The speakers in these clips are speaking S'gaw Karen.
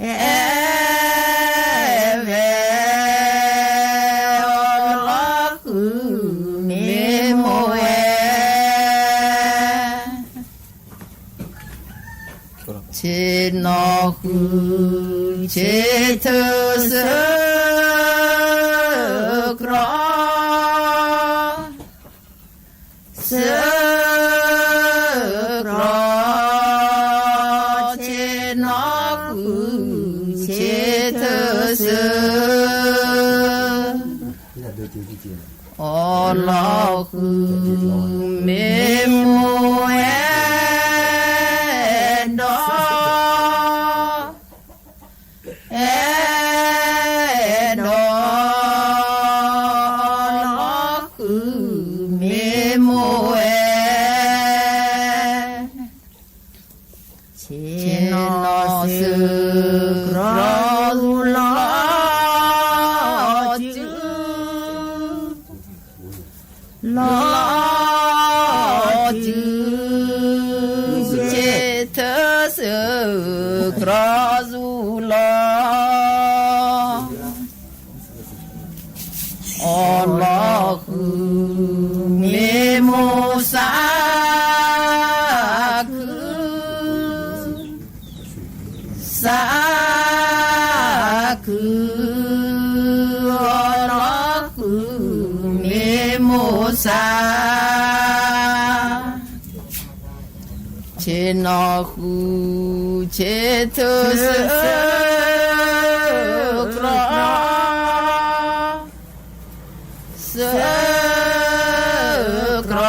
အဲၣ်ဝဲအီၤလီၤဃုာ်မ့ၢ်မိၢ်ဝဲ ဆ့ၣ်နီၤဃုာ် ဆ့ၣ်ထၢၣ်စၢၤကြီ စၢၤကြီ ဆ့ၣ်နီၤဃုာ် ဆ့ၣ်ထၢၣ်စၢၤ အီၤလီၤဃုာ် မ့ၢ်မိၢ်အဲၣ်ဒီး အဲၣ်ဒီး လီၤဃုာ်မ့ၢ်မိၢ်ဝဲ ဆ့ၣ်နီၤစၢၤကြီ လီၤစု လီၤစု ဆ့ၣ်ထၢၣ်စၢၤကြီ စူၤလီၤ အီၤလီၤဃုာ် မ့ၢ်မိၢ်စးခု စးခု အီၤလီၤဃုာ် မ့ၢ်မိၢ်စး ဆ့ၣ်နီၤဃုာ် ဆ့ၣ်ထၢၣ်စၢၤကြီ စၢၤကြီ ဆ့ၣ်နီၤဃုာ်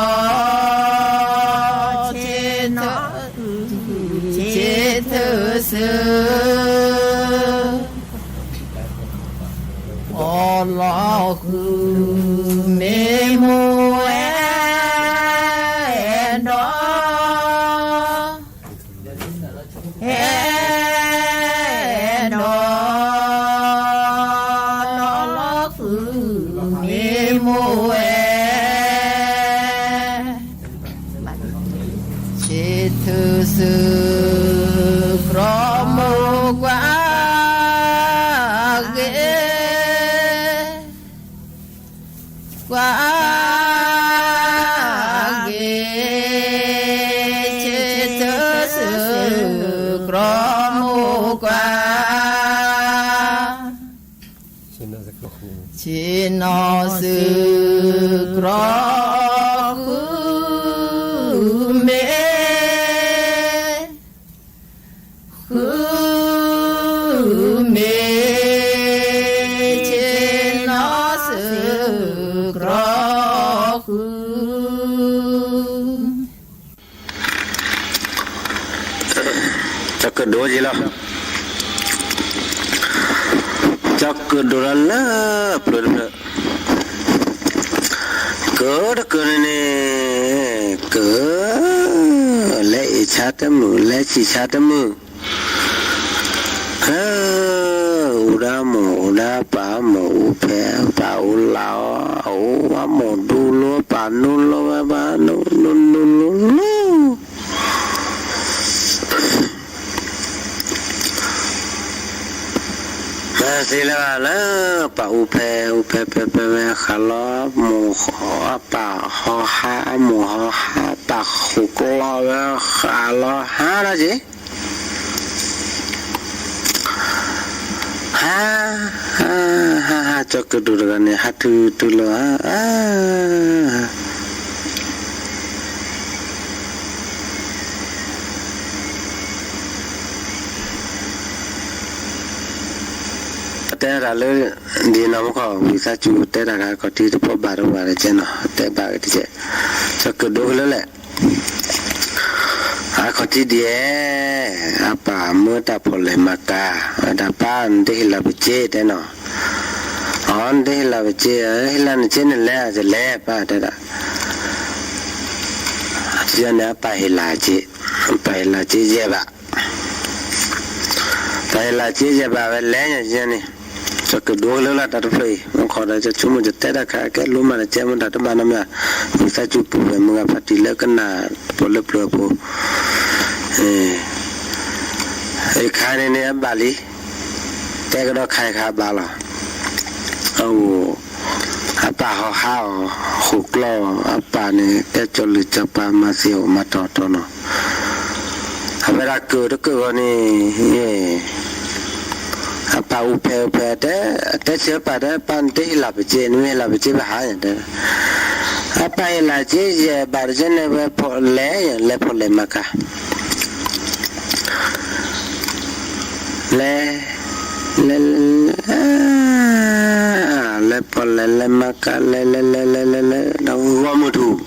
ဆ့ၣ်ထၢၣ်စၢၤ အီၤလီၤဃုာ် မ့ၢ်မိၢ်အဲၣ်ဒီး အဲၣ်ဒီး လီၤဃုာ်မ့ၢ်မိၢ်ဝဲ ဆ့ၣ်ထၢၣ်စၢၤကြီ မိၢ်ကွၢ်ဂ့ၤ ကွၢ်ဂ့ၤ ဆ့ၣ်ထၢၣ်စၢၤကြီ မိၢ်ကွၢ် ဆ့ၣ်နီၤစၢၤကြီ ဃုမ့ၢ် ဃုမ့ၢ် ဆ့ၣ်နီၤစၢၤကြီ ဃု ကၠီၤကၢၣ်ဒိၣ်က့ၤလီၤ, ကၠီၤကၢၣ်ဒိၣ်လၢလၢပျၢၤတဖျၢၣ်, ကၢၣ်တကၢၣ်န့ၣ်န့ၣ်, ကၢၣ်, လဲၤအ့ၣ်ဆါတမုာ် လဲၤဆံၣ်ဆါတမုာ်, အိၣ်ဒီးမိၢ်အိၣ်ဒီးပၢ် မိၢ်အိၣ်ဖဲပၢ်အိၣ်လၢအီၤ, အိၣ်ဝဲမိၢ်ဒူလိာ်ပၢ် နူလိာ်နူလိာ်လိာ်လိာ် မၤသ့လၢၤဘၣ်လၢ ပၢ်အိၣ်ဖဲ အိၣ်ဖဲဖဲဖဲဝဲဃးလီၤ မိၢ်အပၢ်ဟီဟါ အမိၢ်ဟီဟါ ပၢ်ဃိၣ်ကျီဝဲဃးလီၤဟါဒီးက့ၤ ဟါ, ဟါ, ဟါ, ဟါ, ကၠီၤကၢၣ်ဒိၣ်တဂၤန့ၣ် ဟးထုထုလၢ အတဲတၢ်လၢ ဒ်နီၢ်မူခီၣ် ဝံသးစူၤ တဲတၢ်ဂၤခီၣ်ထံးတဖီဘၣ်တဝၤတကဲနီၤ တဲဘၣ်က့ၤတကဲ, ကၠီၤကၢၣ်ဒိၣ်လၢလဲၣ် အခီၣ်ထံးဒ်အံၤ, အပၢ်မၢတၢ်ဖီၣ်လဲၣ်မၤကၤ, ဝဲဒၣ်ပၢ်နတဟ့ၣ်လီၤပစ့တဲနီၤ, အီ နတဟ့ၣ်လီၤပစ့, ဟ့ၣ်လီၤနစ့န့ၣ်လဲၤအီၤတလဲၤပၢ်တဲဒၣ်, ယန့ၣ် အပၢ်ဟ့ၣ်လီၤစ့, ပၢ်ဟ့ၣ်လီၤစ့ယဲၢ်ဘး ပၢ်ဟ့ၣ်လီၤစ့ယဲၢ်ဘးဝဲလဲၤညါန့ၣ်, ကၠီၤကၢၣ်ဒိၣ်လၢလၢတၢ်တဖျၢၣ်အံၤ မူခီၣ်ဒီး ကဆိကမိၣ်ယတဲတၢ်ခါကဲလိမးတကဲမတၤတဘၣ်နီတမံၤ, ဝံသးစူၤပူၤဖျဲးမုၢ်ဂၤဖးတံၢ်လၢကနၣ်ပှၤလၢပျၢၤအပူၤ, အခါန့ၣ်န့ၣ် အဘၣ်လံ တဲကဒီးခါအံၤခါဘၣ်လီၤ. အအိၣ်, အပၢ်ဟီဟးအီၤ, ဟူးကျီအီၤ, အပၢ်န့ၣ် တဲကၠီၤလုၢ်ကၠီၤပၤ မၤသံအီၤမၤတီၤတီၤနီၤ. အဝဲဒၣ်ကၢၣ်တကၢၣ်ဂီၤန့ၣ် အပၢ်အိၣ်ဖဲအိၣ်ဖဲ တဲဆၢအပၢ် တဲပၢ် နတဟ့ၣ်လီၤပစ့, နမ့ၢ်ဟ့ၣ်လီၤပစ့ ပဟးညါတဲ. အပၢ်ဟ့ၣ်လီၤစ့ ယဲၢ်ဘၣ်တကဲန့ၣ် ဝဲဖီၣ်လဲၤ လဲၤဖီၣ်လဲၤမၤကၤ လဲၤ, လဲၤ, လဲၤ, လဲၤဖီၣ်လဲၤ လဲၤမၤကၤ လဲၤ လဲၤ လဲၤ လဲၤ လဲၤ လဲၤ ဒီးဂီၢ်မုၢ်ထူၣ်,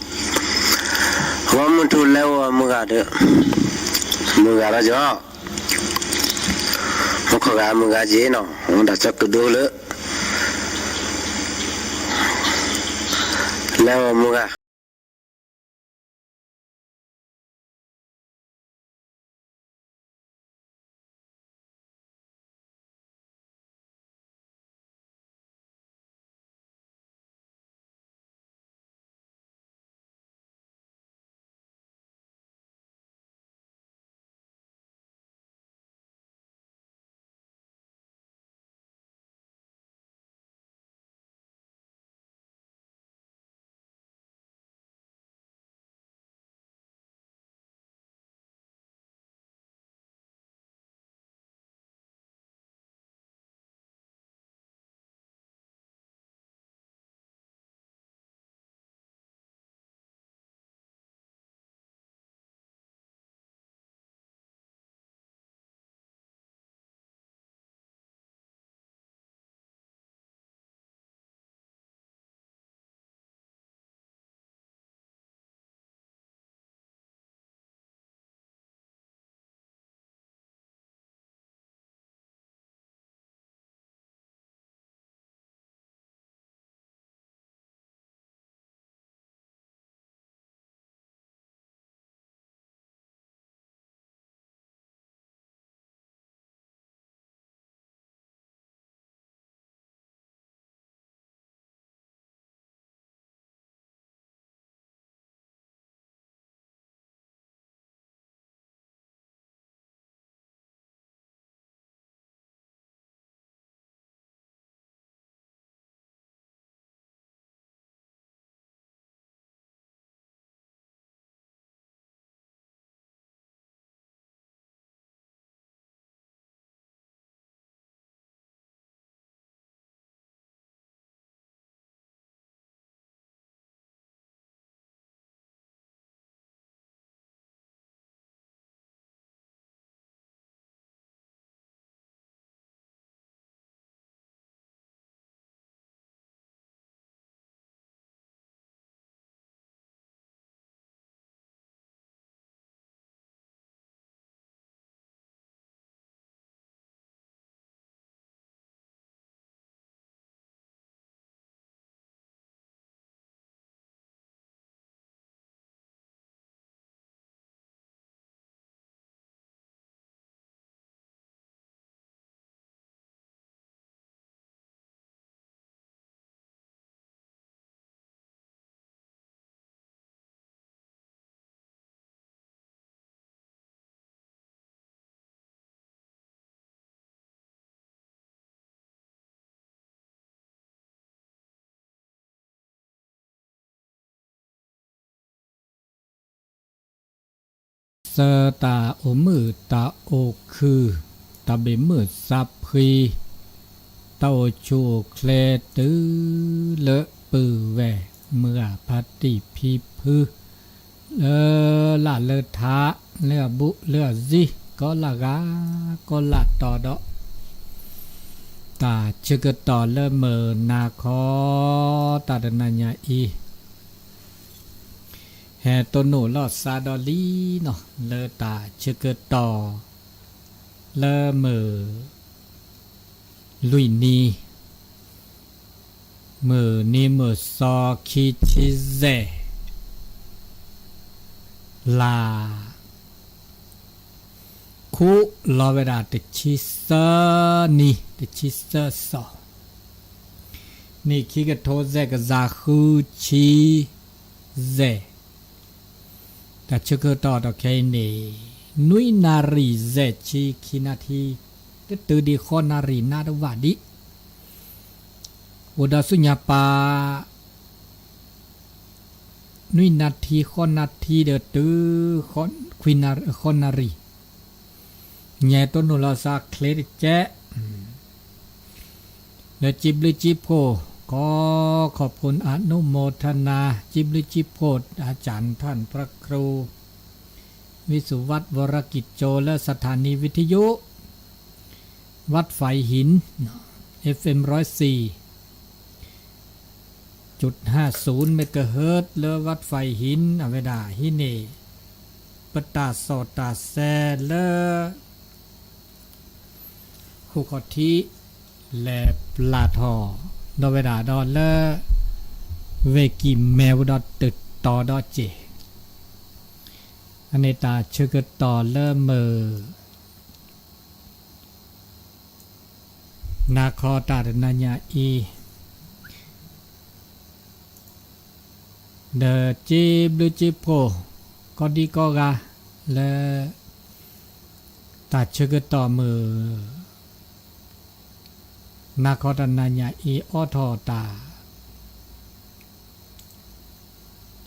ဂီၢ်မုၢ်ထူၣ်လဲၤအိၣ်မုၢ်ဂၤဒီး, မုၢ်ဂၤလီၤကီၤ, မုၢ်ခီၣ်ဂၤမုၢ်ဂၤက့ၤနီၤ, တၢ်ကၠီၤကဒိလၢ လဲၤအိၣ်မုၢ်ဂၤသၢတၢ်အိၣ်မုာ်တၢ်အိၣ်ခုၣ်, တၢ်ဘၣ်မုာ်သးဖှံ, တၢ်အိၣ်ဆူၣ်အိၣ်ချ့တုၤလၢပုၢ်ဝဲၢ်မုၢ်ဂၤဖါတံၢ်ဖံဖု, လၢလၢ်လၢထး, လၢအဘူးလၢအစံ, ကိးလၢ်ဂၤ, ကိးလၢ်တီၤဒီး တၢ်ဆၢကတီၢ်လၢမုၢ်နၤခီ တၢ်တနၤညါအံၤ ဟဲတိၢ်နီၣ်လိာ်သးဒီးလံနီၤ လၢတၢ်ဆၢကတီၢ် လၢမုၢ်လွံၢ်နံၤ, မုၢ်နံၤမုၢ်သီခံဆံယဲၢ် လါ ခူၣ်လီၤဝဲဒၣ်တဆံသၢနံၤ, တဆံသၢသီ, နံၣ်ခံကထိယဲၢ်ကယၤဃုဆံယဲၢ်, တၢ်ဆၢကတီၢ်ဒီးခဲအံၤန့ၣ် နွံနၣ်ရံၣ်ယဲၢ်ဆံခံနၣ်ရံၣ် တတုၤဒံးဃီနၣ်ရံၣ်နးတဝာ်ဒံး, အိၣ်ဒီးဆူညါပၤ နွံနၣ်ထံ ဃီနၣ်ထံဒီးတုၤ ဃီနၣ်ရံၣ်, ညါတိၢ်နီၣ်လီၤစါချ့တကဲး လၢစံးဘျုးစံးဖှိၣ် ขอขอบคุณอนุโมทนา စံးဘျုးစံးဖှိၣ် อาจารย์ท่านพระครู วิสุวัฒน์ วรกิจโจ လၢ สถานีวิทยุ วัดฝายหิน เอฟเอ็ม ร้อยสี่จุดห้าศูนย์ เมกะเฮิรตซ์ လၢ วัดฝายหิน အဝဲဒၣ်ဟံးန့ၢ် ပတၢ်စီၣ်တၢ်ဆဲလၢ ဃိာ်ခီၣ်ထံး လဲၤပျၢ်ထီၣ် ဒီးဝဲဒၣ်ဒီးလၢ ဝ့ၢ်ကံၢ်မဲဝဲဒီးတတီၤဒီးစ့ၢ် အန့ၣ်တၢ်ဆၢကတီၢ်လၢမုၢ် နၤခီတၢ်တနၤညါအံၤ ဒီးစံးဘျုးစံးဖှိၣ် ကိးဒံကိးဂၤလၢ တၢ်ဆၢကတီၢ်မုၢ် နၤခီတနၤညါအံၤ အိးထီၣ်တၢ်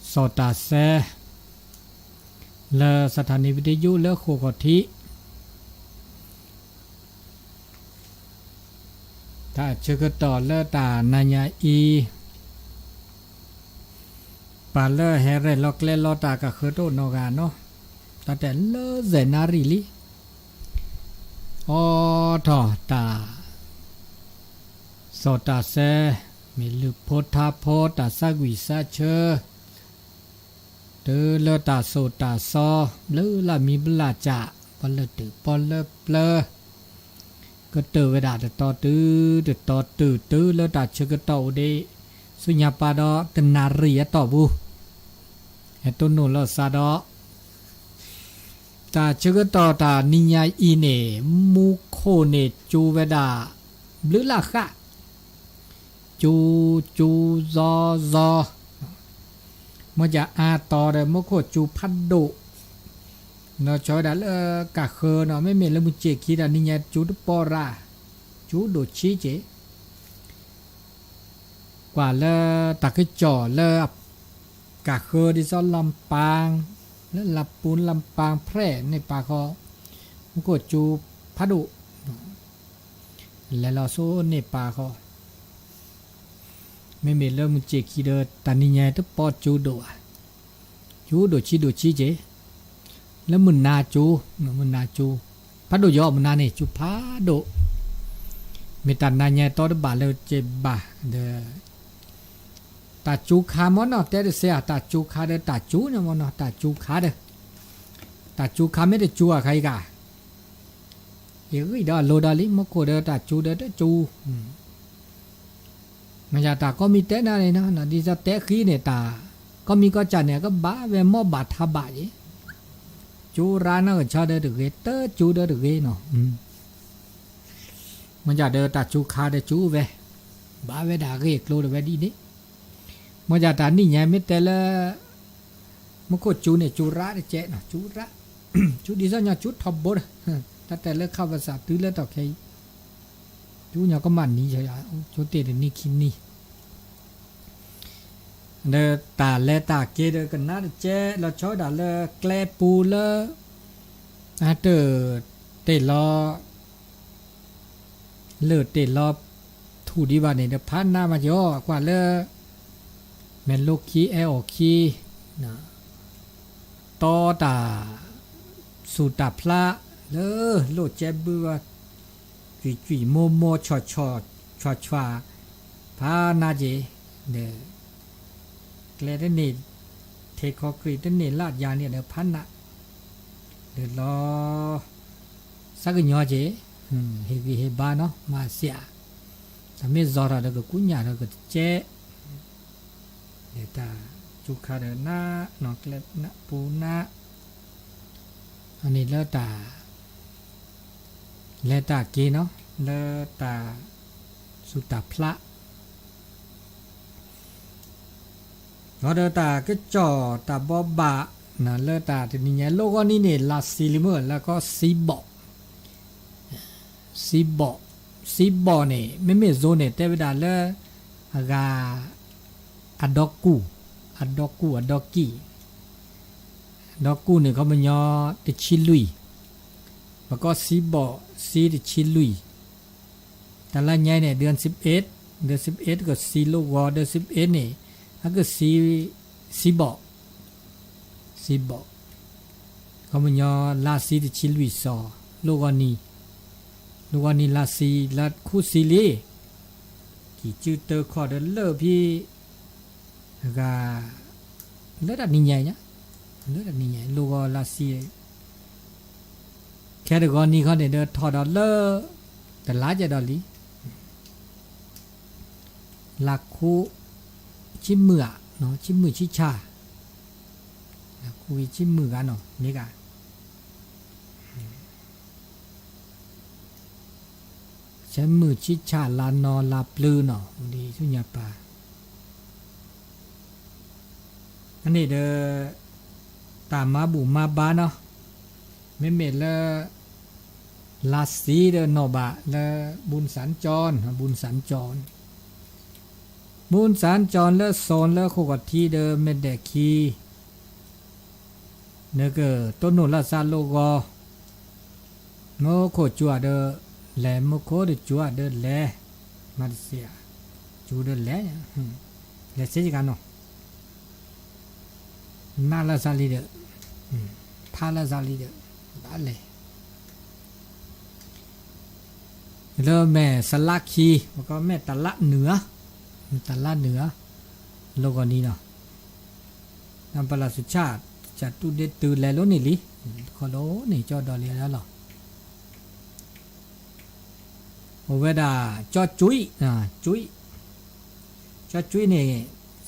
စီၣ်တၢ်ဆဲ လၢ สถานีวิทยุ လၢဃိာ်ခီၣ်ထံး တၢ်ဆၢကတီၢ်လၢတၢ်နၤညါအံၤ ပှၤလၢဟဲရဲၣ်လီၤကျဲၤလီၤ တၢ်ကဃၢၤတအိၣ်နီတဂၤနီၤ, တၢ်တဲလၢစဲးနၣ်ရံၣ်လံ အိးထီၣ်တၢ် စီၣ်တၢ်ဆဲ မ့ၢ်လုၢ်ဖိထါဖိ တၢ်ဆါကွံာ်ဆါဆၢ တုၤလၢတၢ်စိၣ်တၢ်စီ ဘျုးလၢ်မံဘျုးလၢ်စၢ် ပီၣ်လဲၣ်တုာ်ပီၣ်လဲၣ်ပျၢၤ ကတၢၢ်ဝဲဒၣ်တတီၤတုၤတတီၤ တုၤတုၤလၢတၢ်ဆၢကတီၢ်အိၣ်ဒံး ဆူညါပၤဒီးတနၣ်ရံၣ်အတီၢ်ပူၤ ဟဲတိၢ်နီၣ်လီၤစါဒီး တၢ်ဆၢကတီၢ်တၢ်နံၤညါအံၤန့ၣ် မူခိၣ်န့ၣ်စူၤဝဲဒၣ် ဘျုးလၢ်ဃၣ် စူၤ စူၤ စီၤ စီၤ မ့ၢ်ကၢ်အါတီၤဒီး မူခိၣ်စူၤဖးဒိၣ် ဒီးဆီဝဲဒၣ်လၢကၢ်ဃၢၤနီၤ မ့မ့ၢ်လၢမုၢ်စ့ၢ်ခံတၢ်နံၤညါစူၤတပီၢ်ရၣ် စူၤဒိၣ်ဆံးက့ၤ ကွၢ်လၢတၢ်ကစီၣ်လၢ ကၢ်ဃၢၤဒ်သိးလၢပၢ် လၢလၢပူၤလၢပၢ်ဖျဲၣ်န့ၣ်ပာ်ဃီ မူခိၣ်စူၤဖးဒိၣ် လဲၤလီၤဆိန့ၣ်ပာ်ဃီ မ့မ့ၢ်လၢမုၢ်စ့ၢ်ခံဒီး တၢ်နံၤညါတပီၢ်စူၤဒိၣ်ဧါ စူၤဒိၣ်ဆံးဒိၣ်ဆံးက့ၤ လၢမုၢ်နၤစူၤ မုၢ်နၤစူၤ ဖးဒိၣ်ယီၤ မုၢ်နၤန့ၣ် စူၤဖးဒိၣ် မ့ၢ်တၢ်နၤညါတီတဘၣ်လၢက့ၤဘၣ်ဒီး တၢ်စူၤခါမ့ၢ်နီၤ တဲတစဲး တၢ်စူၤခါဒီးတၢ်စူၤန့ၣ်မ့ၢ်နီၤ တၢ်စူၤခါဒီး တၢ်စူၤခါမ့ၢ်တစူၤအခါအံၤက ယဂံၢ်ဒီးအလိၤဒီးလံ မူခိၣ်ဒီးတၢ်စူၤဒီးတစူၤ မ့ၢ်ယၤတၢ်ကိးမံၤတဲနၤန့ၣ်နီၤ ဒ်သိးတဲဃံန့ၣ်တၢ် ကိးမံၤကိးစၢ်န့ၣ် ကဘၣ်ဝဲမိၢ်ဘၣ်ထါဘၣ်ယဲ စူၤရါနီၢ်ကဆီဒီးတဂ့ၤ တစူၤဒီးတဂ့ၤနီၤ မ့ၢ်ယၤဒီးတၢ်စူၤခါဒီးစူၤဝဲ ဘၣ်ဝဲဒၣ်အဂ့ၢ်အကျိၤဒီးဝဲဒ်န့ၣ် မ့ၢ်ယၤတၢ်နံၤညါမ့ၢ်တဲလၢ မူခိၣ်စူၤန့ၣ် စူၤရါတကဲးနီၤ စူၤရါ စူၤဒ်သိးညီစူၤထီဘိဒီး တၢ်တဲလၢခးဝဲစးတုၤလၢတီၢ်ခဲအံၤ စူၤညီကမၣ်နံၤ စူၤတ့ၢ်တနံၤခံနံၤ ဒီးတၢ်လဲၤတၢ်က့ၤဒီးကနၣ်တကဲး လီၤဆီဒၣ်လၢကျဲပူၤလၢ အတၢ်တ့ၢ်လီၤ လၢတ့ၢ်လီၤထူၣ်ဒံးဘၣ်န့ၣ်ဒီး ဖးနးမးကီး ကွၢ်လၢ မဲာ်လိခံအဲၣ်အီၣ်ခံ တီတၢ်ဆူၣ်တၢ်ဖျး လၢလိၣ်ကဲဘုဝဲ ကွံာ်ကွံာ်မိၢ်မိၢ်ဆီၣ်ဆီၣ် ဆွၣ်ဆွၣ် ဖးနးက့ၤ ဒီး ကျဲတန့ၢ် ထံးခီကရံးတန့ၢ်လၢယၤန့ၣ်ဒီးဖးနး ဒီးလီၤ ဆါကညီက့ၤ ဟ့ၣ်ဂံၢ်ဟ့ၣ်ဘါနီၤ မၤစှၤ တၢ်မ့ၢ်ဇီၤထီၣ်ဒီးကကူညၣ်ထီၣ်ကတကဲး ဒီးတၢ်စူၤခါဒီးနး နီၢ်ကျဲနးပူၤနး အန့ၣ်လၢတၢ် လဲၤတၢ်က့ၤနီၤ လၢတၢ်ဆူၣ်တၢ်ဖျး ဒီးတၢ်ကစီၣ်တၢ်ဘိးဘၣ် လၢတၢ်တနံၤညါ လီၢ်ဂီၢ်နံၤန့ၣ် လါစံလံမုၢ် လၢကီၢ်စံဘီၣ် စံဘီၣ်, စံဘီၣ်န့ၣ် မ့မ့ၢ်ယိၤန့ၣ် တဲဝဲဒၣ်လၢ အဂၤ အဒီကူၣ်, အဒီကူၣ် အဒီကံၢ်, ဒီကူၣ်န့ၣ် ခီပညီ တဆံလွံၢ်, ပကိးစံဘီၣ် စံတဆံလွံၢ်, တလါညါန့ၣ် ဒၢစံဘ့း, ဒၢစံဘ့း ကစံလိၣ်ဂီၤ ဒၢစံဘ့းန့ၣ် အကစံ စံဘီၣ် စံဘီၣ်, ခီပညီ လါစံတဆံလွံၢ်စီၤ, လိၣ်ဂီၤနံၤ, လိၣ်ဂီၤနံၤလါစံ လါခူစံလံ, ကံၢ်စုတၢခီၣ်ဒီးလၢၢ်ဖံ အဂၤ လၢတၢ်နံၤညါညါ, လၢတၢ်နံၤညါ လိၣ်ဂီၤလါစံ, ခဲတဂီၤနံၤခီန့ၣ်ဒီးထီၣ်ဒီးလၢ တလါကဒီးလံ လါခူ ဆံမုၢ်ဧါ, ဆံမုၢ်ဆံဆၣ်, လါခူဆံမုၢ်ဂၤနီၤ မ့ၢ်ဂၤ, ဆံမုၢ်ဆံဆၣ် လါနီၤ လါပျုၤနီၤ ဒ်ဆူညါပၤ အန့ၣ်ဒီး တၢ်မၤဘူၣ်မၤဘါနီၤ, မ့မ့ၢ်လၢ လါစံဒီးနီၢ်ဘၣ်လၢ ဘူၣ်စၣ်ကၠီၣ်, ဘူၣ်စၣ်ကၠီၣ်, ဘူၣ်စၣ်ကၠီၣ်လၢစိၤလၢဃိၣ်ကီၢ်ထံဒီးမဲာ်ဒဲးခံ နကတိၢ်နီၣ်လၢသးလိၣ်ဂီၤ, မူခိၣ်စူၤဒီး လဲၤ မူခိၣ်တစူၤဒီးလဲၤ, မၤတစ့ၢ်, စူၤဒီးလဲၤ, လဲၤစ့ၢ်ကီးနီၤ, နးလၢသးလံဒီး, ဖးလၢသးလံဒီး, ဘၣ်လဲၤ လၢမဲာ်စလါခံ, ပကိးမဲာ်တလါနုာ်ဧါ, မဲာ်တလါနုာ်ဧါ, လိၣ်ဂီၤနံၤနီၤ, နပလၢ်စူၤဆၣ်, ကတူၢ်ဒ့တုၤလဲၤလိၤန့ၣ်လံ, ခီလိၤန့ၣ်ကၠီဒီးလံလီၤ, အိၣ်ဝဲဒၣ် ကၠီကွံ, ကွံ, ကၠီကွံန့ၣ်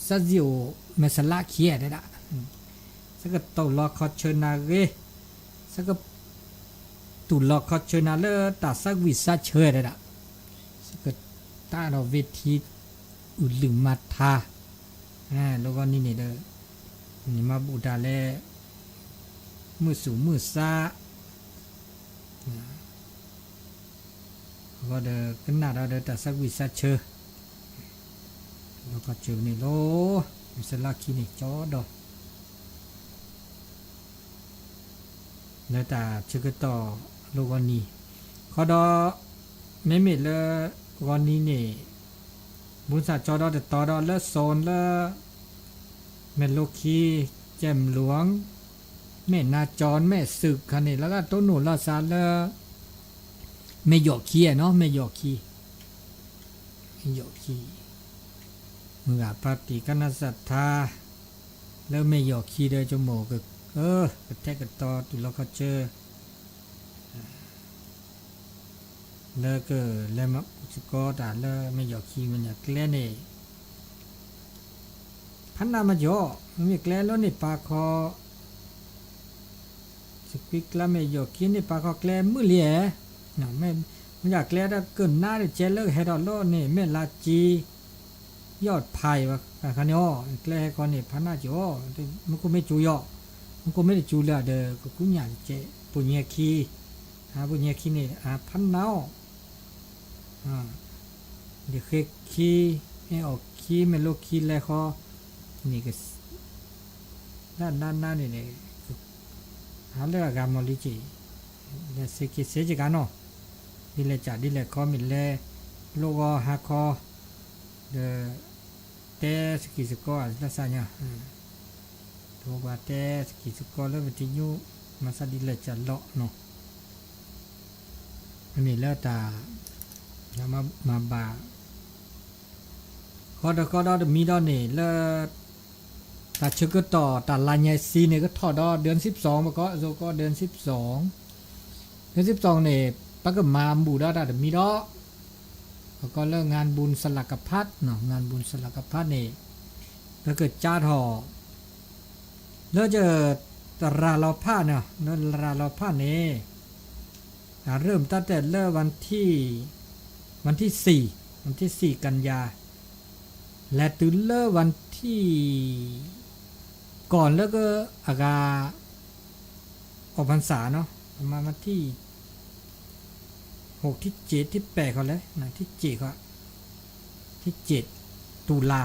စးစံအိၣ်မဲာ်စလါခံတဲဒၣ်, စကတူၢ်လီၤခီဆၢနၤဂ့ၤ, စက တူၢ်လီၤခီဆၢနၤလၢတၢ်သးဝံၣ်သးဆၢတဲဒၣ်, စကတၢ်ဒီးဝ့ၢ်ထံ အုၣ်လုၢ်မၤထါ, လိၣ်ဂီၤနံၤန့ၣ်ဒီး, နမၤဘူၣ်တၢ်လၢ မုၢ်သူၣ်မုၢ်သး အဃိဒီးကနၣ်ဒီးတၢ်သးဝံၣ်သးဆၢ, လီၤကီၢ်စၢၢ်န့ၣ်လီၤ, မုၢ်စလါခံန့ၣ်ကၠီဒီး လၢတၢ်ဆၢကတီၢ်လိၣ်ဂီၤနံၤ, ခီဒီး မ့မ့ၢ်လၢ ဂီၤနံၤန့ၣ် ဘူၣ်စၣ်ကၠီဒီးတတီၤဒီးလၢစိၤလၢ မဲာ်လိခံ, ကဲၣ်မလွံ, မဲာ်နါကၠီ, မဲာ်သုးခါန့ၣ် လၢကတိၢ်နီၣ်လီၤသးလၢ မဲာ်ယီၣ်ခံနီၤ, မဲာ်ယီၣ်ခံ, မဲာ်ယီၣ်ခံ, မုၢ်ဂၤပၢ်တံၢ်ကနၣ်စၢ်ထါ လၢမဲာ်ယီၣ်ခံဒီး ကမိၣ် ကထဲကတီၤတူၢ်လီၤခီဆၢ လၢကလဲၤမၤဘူၣ်စ့ၢ်ကီးတၢ်လၢမဲာ်ယီၣ်ခံမ့ၢ်န့ၣ် ကျဲန့ၣ် ဖးနးမးကီး, မ့မ့ၢ်ကျဲလၢန့ၣ်ပာ်ခီ စကွံကျါမဲာ်ယီၣ်ခံန့ၣ်ပာ်ခီကျဲမုာ်လံဧါ, မ့ၢ်ယၤကျဲဒၣ်ကနါတကဲလၢကဟဲထီၣ်လီၤန့ၣ် မဲာ်လါကံ ယီၣ်ဖးအံၤဘၣ်ခါန့ၣ်အီၤ ကျဲဟဲခီန့ၣ် ဖးနးကီး, မူခိၣ်မ့ၢ်စူၤယီၤ, မူခိၣ်မ့ၢ်တစူၤလၢဒီး ကကူညၣ်တကဲ ပိာ်ညဲခံ, ပိာ်ညဲခံန့ၣ် ဖးနးအီၤ ဒ်ဃ့ခံ, အဲၣ်အီၣ်ခံ မဲာ်လိခံလဲၤဃီ, န့ၣ် ဒၣ်နါနါန့ၣ်န့ၣ်, ဟးလၢအဂၤမီၢ်လံက့ၤ, လဲၤစ့က့ၤစ့က့ၤကါနီၤ, ဒ်လဲၣ်ကးဒ်လဲၣ်ခီမ့ၢ်လဲၤ, လိၣ်ဂီၤဟါခီ, ဒီး, တဲစကံးစကီးလၢသးညါ, တဝဲတဲစကံးစကီးလၢပထံၣ်ညိ, မၤသးဒ်လဲၣ်ကးလီၤနီၤ မ့ၢ်လၢတၢ်, မၤဘၣ်, ဃီဒီးဃီဒီးတမံၤဒီးန့ၣ်လၢ, တၢ်ဆၢကတီၢ်တၢ်လါညါစံန့ၣ် ကထီၣ်ဒီး ဒၢစံပစီၣ် ပကိးအသိးကိး ဒၢစံပစီၣ်, ဒၢစံပစီၣ်န့ၣ် ပကမၤဘူၣ်ဒီးတၢ်တမံၤဒီး, ပကိးလၢ งานบุญสลักพัด งานบุญสลักพัด န့ၣ်, ပကစးထီၣ် လၢက တရၤလီၤဖးန့ၣ်, လၢတရၤလီၤဖးန့ၣ်, အရၢၢ်မတၤတဲလၢ วันที่สี่, วันที่สี่ กันยา, လဲၤတုၤလၢ วันที่, ကီၢ်လၢက အဂၤ ออกพรรษาနီၤ, မၤမထံၣ် ဟိးထံၣ်စ့းထံၣ်ပဲာ်ခီလဲၣ်, ထံၣ်စ့းခီ, ထံၣ်စ့း ตุลา,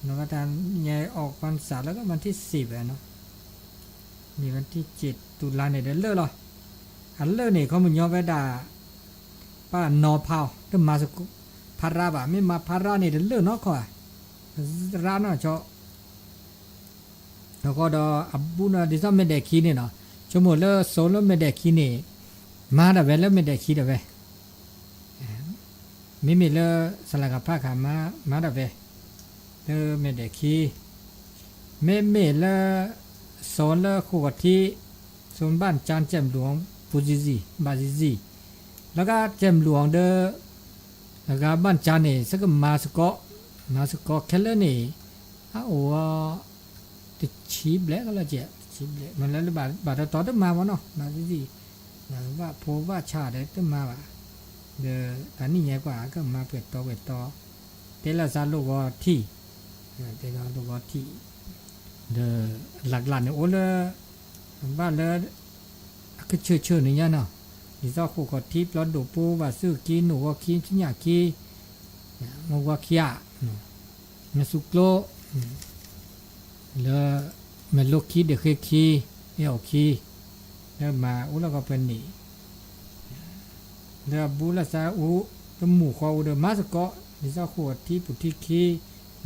နကတၢ်ညါအီၣ်ပၢၢ်စးလၢကမၤထံၣ်စံးဝဲနီၤ, မ့ၢ်ဝဲထံၣ်စ့း ตุลา န့ၣ်ဒီးလၢာ်လီၤ, အလၢာ်န့ၣ် ခီပညီဝဲဒၣ် ပာ်နီၤဖးအီၤ တမၤစကီး ဖးရၣ်ဘၣ်, မ့ၢ်မၤဖးရၣ်န့ၣ် တလၢာ်နီၢ်ခီဧါ, ရၣ်နီၢ်ကီ အဃိဒီးအဘူးနီၤ ဒ်သိးမဲာ်ဒဲးခံန့ၣ်နီၤ, ဆိကမိၣ်လၢစိလၢမဲာ်ဒဲးခံန့ၣ် မၤဒၣ်ဝဲလၢမဲာ်ဒဲးခံဒၣ်ဝဲ, မ့မ့ၢ်လၢ စလၤကဖၣ်ခါ မၤဒၣ်ဝဲ လၢမဲာ်ဒဲးခံ, မ့မ့ၢ်လၢ စိလၢဃိးဂီၤထံ စိဘၣ်ကၠါ ကဲးဘလူးအီၤ ပူၤဇံၤဇံၤ ဘၣ်ဇံၤဇံၤ, လၢကဲးဘလူးအီၤဒီး အဂၤဘၣ်ကၠါန့ၣ် ဆၢကမၤစကီး, မၤစကီးခဲလၢာ်န့ၣ် အအိၣ် တဆံဘျဲၣ်ကလီၤကဲး တဆံဘျဲၣ် မ့ၢ်လၢဘၣ်တတီၤတမၤမ့ၢ်နီၤ ဘၣ်သ့ၣ်သ့ၣ် ဘၣ်ဖိဘၣ်ဆၣ်ဒီးတမၤဘၣ်, ဒီးတနံၣ်ညါကွၢ်ကမၤပှဲၤတီပှဲၤတီ, တဲလီၤစၢ်လိၣ်ဂီၤထံၣ်, တဲလီၤလိၣ်ဂီၤထံၣ်, ဒီးလၢ်ကျးန့ၣ်အိၣ်လၢ ဘၣ်လၢ အကဆၢၣ်ဆၢၣ်န့ၣ်ညါနီၤ, ဒ်သိးဃိးခီၣ်ထံ ပျီဒိၣ်ပူၤ ဘၣ်စူၢ်က့ နိၣ်ဂီၤခံ ဆညၣ်ခံ မုၢ်ဂီၤခံဧါ, မ့ၢ်စူၢ်ကျိ လၢ မဲာ်လိခံ ဒ့ၣ်ဃ့ခံ အဲၣ်အီၣ်ခံ လၢမၤအိၣ်လၢကီၢ်ပှဲၤန့ၣ်, လၢအဘူးလၢစးအူ တမုၢ်ဃီအူဒီး မၤစကီး ဒ်သိးဃိးထံပူၤထံခံ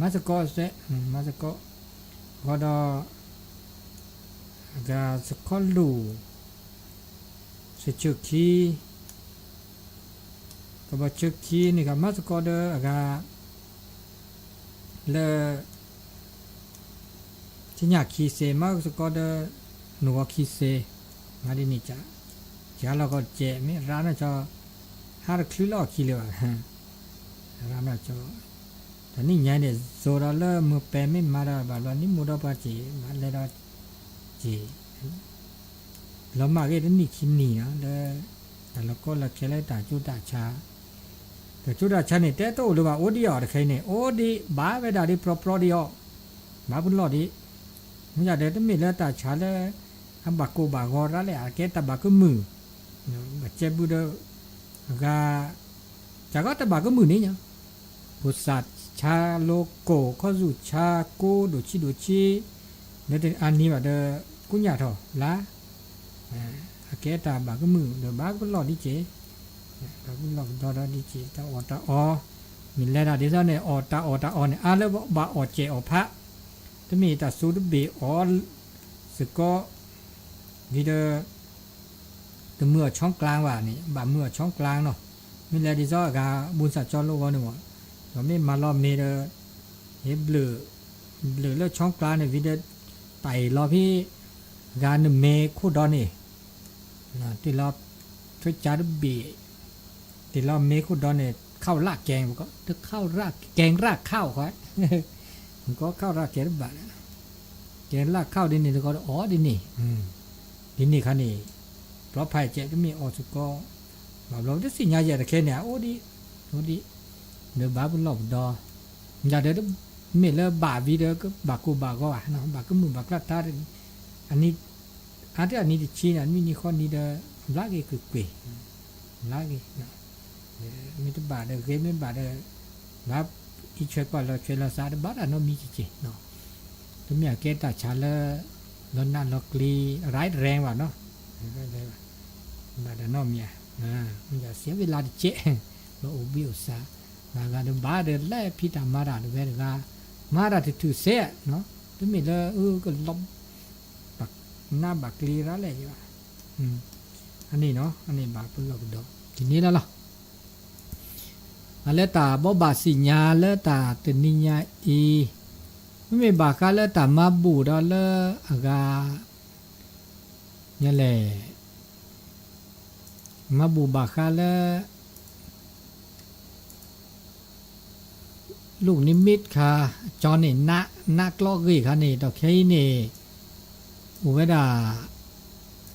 မၤစကီးစဲး မၤစကီး ဃီဒီး အဂၤစခီလူၢ် ဆၢၣ်ဆၢၣ်ခံ ကဘီဆၢၣ်ခံန့ၣ် ကမၤစကီးဒီးအဂၤ လၢ ဆညၣ်ခံစဲး မၤစကီးဒီး နိၣ်ဂီၤခံစဲး, မၤဒ်န့ၣ် ကလီၤကီၢ်စဲး မ့ၢ်ရၣ်နီၢ်ကီၢ် ဟးတချုးလီၢ်ခံလၢၤဘၣ်, ရၣ်နီၢ်ကီၢ်, တနံၣ်ညါန့ၣ် စိၤဒီးလၢမုၢ်ပဲာ်မ့ၢ်မၤဒီးဘၣ်ဘျီ နံၣ်မူဒီးပှၤစဲး ဘၣ်လဲၤဒီးစဲး လီၤမၢ်ဂ့ၤတနံၣ်ခံနံၣ်နီၤ လၢ တၢ်လီၤကီလီၤခဲလၢတၢ်ကၠိတၢ်ဆါ, တၢ်ကၠိတၢ်ဆါန့ၣ် တဲတအိၣ်လၢၤဘၣ် အိၣ်ဒံးအီၤတခဲအံၤန့ၣ် အိၣ်ဒံး ဘၣ်ဝဲဒၣ်ဒ်ပြီပြီဒံးအီၤ, ဘၣ်ပလီၢ်ဒံး, မ့ၢ်ယၤဒီးတမ့ၢ်လၢတၢ်ဆါလၢ အဘၣ်ကိၢ်ဘၣ်ဂီၤရၣ်လဲၣ် အကဲတၢ်ဘၣ်ကမုာ်, ဘၣ်ကဲဘုဒီး အဂၤ တၢ်ကီတၢ်ဘၣ်ကမုာ်န့ၣ်ညါ ဖိစၢ်ဆါလိကိၢ် ခီၣ်ဆူၣ်ဆါကိၢ် ဒိၣ်ဆံးဒိၣ်ဆံး လၢတအါနံၤဘၣ်ဒီး ကိညၢ်ထီၣ်လၢ အကဲတၢ်ဘၣ်ကမုာ်ဒီးဘၣ်ကလီၢ်ဒ်က့ၤ, ဘၣ်ကလီၢ်ကဒီဒီဒ်က့ၤ တၢ်အီၣ်တၢ်အီ, မ့ၢ်လဲၤတၢ်ဒ်သိးန့ၣ် အီၣ်တၢ်အီၣ်တၢ်အီန့ၣ် အါလၢဘၣ်အီၣ်စဲးအီၣ်ဖး, တမ့ၢ်တၢ်စူတဘ့ၣ်အီၣ် စ့ၢ်ကီး ဒ်ဒီး တမုာ်အီၤဆီကျါဘၣ်န့ၣ် ဘၣ်မုာ်အီၤဆီကျါနီၤ, မ့ၢ်လဲၤဒ်သိးအဂၤ ဘူၣ်စၢ်ကၠီလိဂီၤန့ၣ်မး, ဒီးမ့ၢ်မၤလီၤမ့ၤဒီး ဟ့ၣ်ဘျုး ဘျုးလၢဆီကျါန့ၣ် ဝံၤဒီး တၢ်အ့ၣ်လီၤဖဲ ဂၤနမ့ၤခိၣ်ဒီန့ၣ် တ့ၢ်လီၤ ထွဲကၠါတဘ့ၣ် တ့ၢ်လီၤမ့ၤခိၣ်ဒီန့ၣ် ခီၣ်ရၣ်ကဲ ကဲရၣ်ခီၣ်ဃီ ကီခီၣ်ရၣ်ကဲတဘၣ်လၢ ကဲလၢခီၣ်ဒ်န့ၣ်တခီဒီးအီၣ်ဒ်န့ၣ်, ဒ်န့ၣ်ခါန့ၣ် ပျီဖးကဲတမ့ၢ်အီၣ်စ့ၢ်ကီး, ဘၣ်ဘျီတသ့ၣ်ညါယဲၢ်တခဲန့ၣ် အအိၣ်ဒ်, အိၣ်ဒ်, ဒီးဘၣ်ပလီၢ်ပဒီ, ယၤဒီး မ့ၢ်လၢဘၣ်ဝံၤဒီး ဘၣ်ကိၢ်ဘၣ်ဂီၤဘၣ်, ဘၣ်ကမုာ်ဘၣ်ကျၢ်တၢ်, အနံၣ် အါတၢ်အနံၣ်တဆံန့ၣ် နွံနံၣ်ဃီနံၣ်ဒီး ဘျါက့ၤကွ့ၢ်ကွ့ၢ်, ဘျါက့ၤ မ့ၢ်တဘၣ်ဒီးဂ့ၤ မ့ၢ်ဘၣ်ဒီး ဘၣ်အံးဆွဲကွၢ်လီၤဆွဲလီၤသးတဘၣ်တၢ်နီတမံၤကက့ၤ, တမ့ၢ်အကဲတၢ်ဆါလၢ လီၤနးလီၤကျံၤ အရၢၣ်ရဲၣ်ဘၣ်နီၤ, ဘၣ်တၢ်နီတမံၤဧါ, မ့ၢ်ယစဲးဝဲလၢတကဲး, လီၤအိၣ်ဘှံးအိၣ်စး, ဘၣ်ဂၤဒီးဘၣ်ဒီးလဲၤဖံးတၢ်မၤတၢ်တဝဲတဂၤ, မၤတၢ်ထူၣ်ထူၣ်စဲး, တမ့ၢ်လၢအကလီၤ ဘၣ်နးဘၣ်ကျံၤရၣ်လဲၣ်ယဘၣ်, အန့ၣ်နီၤ အန့ၣ်ဘၣ်ပလီၢ်ပဒီ ဒ်န့ၣ်လီၤလီၤ. အလၢတၢ်ဘီဘၣ်သ့ၣ်ညါလၢတၢ်တနံၤညါအံၤ, မ့မ့ၢ်ဘၣ်ဃးလၢတၢ်မၤဘူၣ်ဒီးလၢအဂၤ ညါလဲၣ်, မၤဘူၣ်ဘၣ်ဃးလၢ လူၣ်နံမ့ၢ်ခါ ကၠီန့ၣ် နးကျီဂ့ၢ်ခါန့ၣ် ဒီးခဲအံၤန့ၣ် အိၣ်ဝဲဒၣ်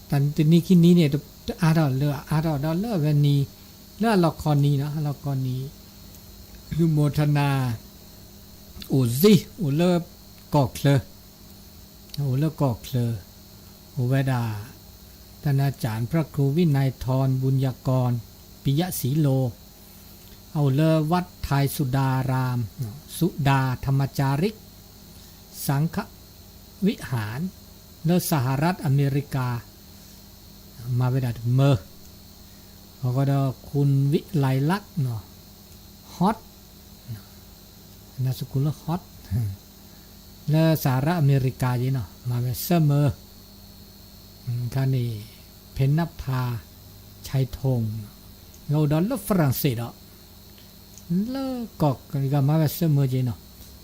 တၢ်တနံၤခံနံၤန့ၣ် တအါထီၣ်လၢအအါထီၣ်ဒီးလၢအဝဲနံၤ လၢအလီၢ်ခီနံၤနီၤ အလီၢ်ခီနံၤ သုးမီၤထနါ အိၣ်ဇံ အိၣ်လၢကီၢ်ချၢ အိၣ်လၢကီၢ်ချၢ အိၣ်ဝဲဒၣ် တၢ်နါစၢ် พระครูวินัยธร บุญญากร ပယစီလိၤ, အအိၣ်လၢ วัดไทยสุดาราม สุดาธรรมจาริก สังฆวิหาร လၢสหรัฐอเมริกา မၤဝဲဒၣ်တမၢ, အဃိဒီး คุณวิไลลักษณ์ Hot นามสกุลလၢ Hot လၢสหรัฐอเมริกาယဲနီၤ မၤဝဲဆၢမၢ ခါန့ၣ် เพชรนภา ชัยธง ဂၤအိၣ်ဒီးလၢ ฝรั่งเศส ဒီး လၢကီၢ်ကရံၣ်ဂၤ မၤဝဲဆၢမၢက့နီၤ,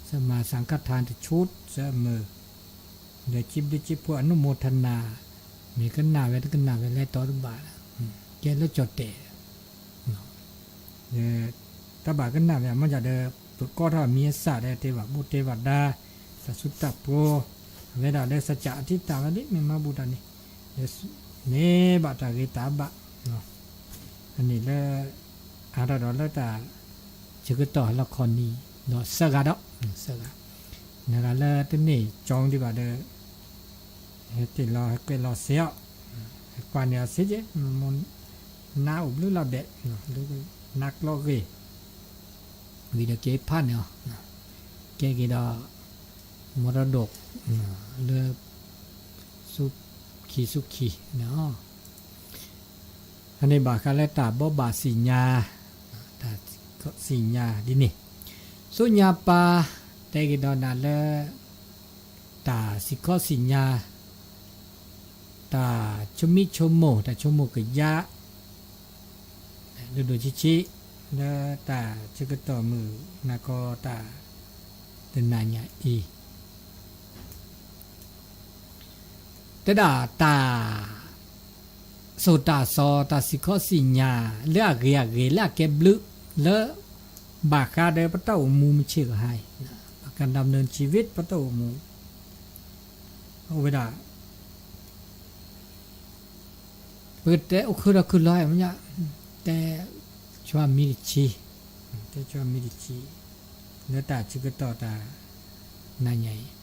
ဆၢမၢ สังฆทาน တဆူ ဆၢမၢ ဒီး စံးဘျုးစံးဖှိၣ် อนุโมทนา မ့ၢ်ကနၣ်ဝဲတကနၣ်ဝဲလဲၤတီတဘၣ်, ကဲလၢကၠီၣ်တဲာ် တၢ်ဘၣ်ကနၣ်ဝဲ မ့ၢ်ဒ်ဒီး ပကီၢ်ထီၣ်မံၤအစၢ်ဒီး တဲဘၣ်ဘူၣ်တဲဘၣ်ဒါ, တၢ်စူးတၢ်ပျီ, အဝဲဒၣ်လၢ စၢ်ကၠၣ်အတံၢ်တၢ်ဝဲဒ် မ့ၢ်မၤဘူၣ်တၢ်န့ၣ်, မ့ၢ်ဘၣ်တၢ်ဂ့ၤတၢ်ဘၣ်, အန့ၣ်လၢ အါထီၣ်ဒီးလၢတၢ် ဆၢကတီၢ်ဟါလီၤခီနံၤ, ဒီးစၢဂၤဒီး, စၢဂၤ, နဂၤလၢတန့ၢ်ကၠီဒံးဘၣ်ဒီး ဟဲတ့ၢ်လီၤဟဲကွဲးလီၤစ့အီၤ, ဟဲကွၢ်န့ၢ်အီၤစ့က့, နါအိၣ်ဘျုးလီၤဘဲး, နါကျီဂ့ၤ, ဝံၤဒီးက့ၤဖးန့ၢ်အီၤ, ကဲက့ၤဒီး မီၢ်ဒီဒိၣ် လၢ ဆူခံဆူခံန့ၣ်လီၤ. အန့ၣ်ဘၣ်ဃးလၢတၢ်ဘိးဘၣ်သ့ၣ်ညါ, တၢ်စံၣ်ခီၣ်စံၣ်ညါဒ်န့ၣ်, ဆူညါပၢ် တဲက့ၤဒီးနၤလၢ တၢ်စံၣ်ခီၣ်စံၣ်ညါ တၢ်ဆိမိၣ်ဆိကမိၣ် တၢ်ဆိကမိၣ်ကယၢ် ဒိၣ်ဒိၣ်ဆံးဆံး လၢတၢ်ဆၢကတီၢ်မုၢ်နၤခီ တၢ်တနၤညါအံၤ တဲဒၣ်တၢ် စိာ်တၢ်စီၤ တၢ်စံၣ်ခီၣ်စံၣ်ညါ လၢအဂ့ၤအဂ့ၤ လၢအကဲဘျုး လၢ ဘၣ်ဃးဒီးပတၢ်အိၣ်မူမုၢ်ဆ့ၣ်ကဟါအံၤ ဘၣ်ဃး ดำเนินชีวิต ပတၢ်အိၣ်မူ အိၣ်ဝဲဒၣ် ပကတဲအိၣ်ခုဒီးခုလီၤ မ့ၢ်ညါ တဲဆှါမံတဆံ တဲဆှါမံတဆံ လၢတၢ်ဆၢကတီၢ်တၢ်နၤညါအံၤ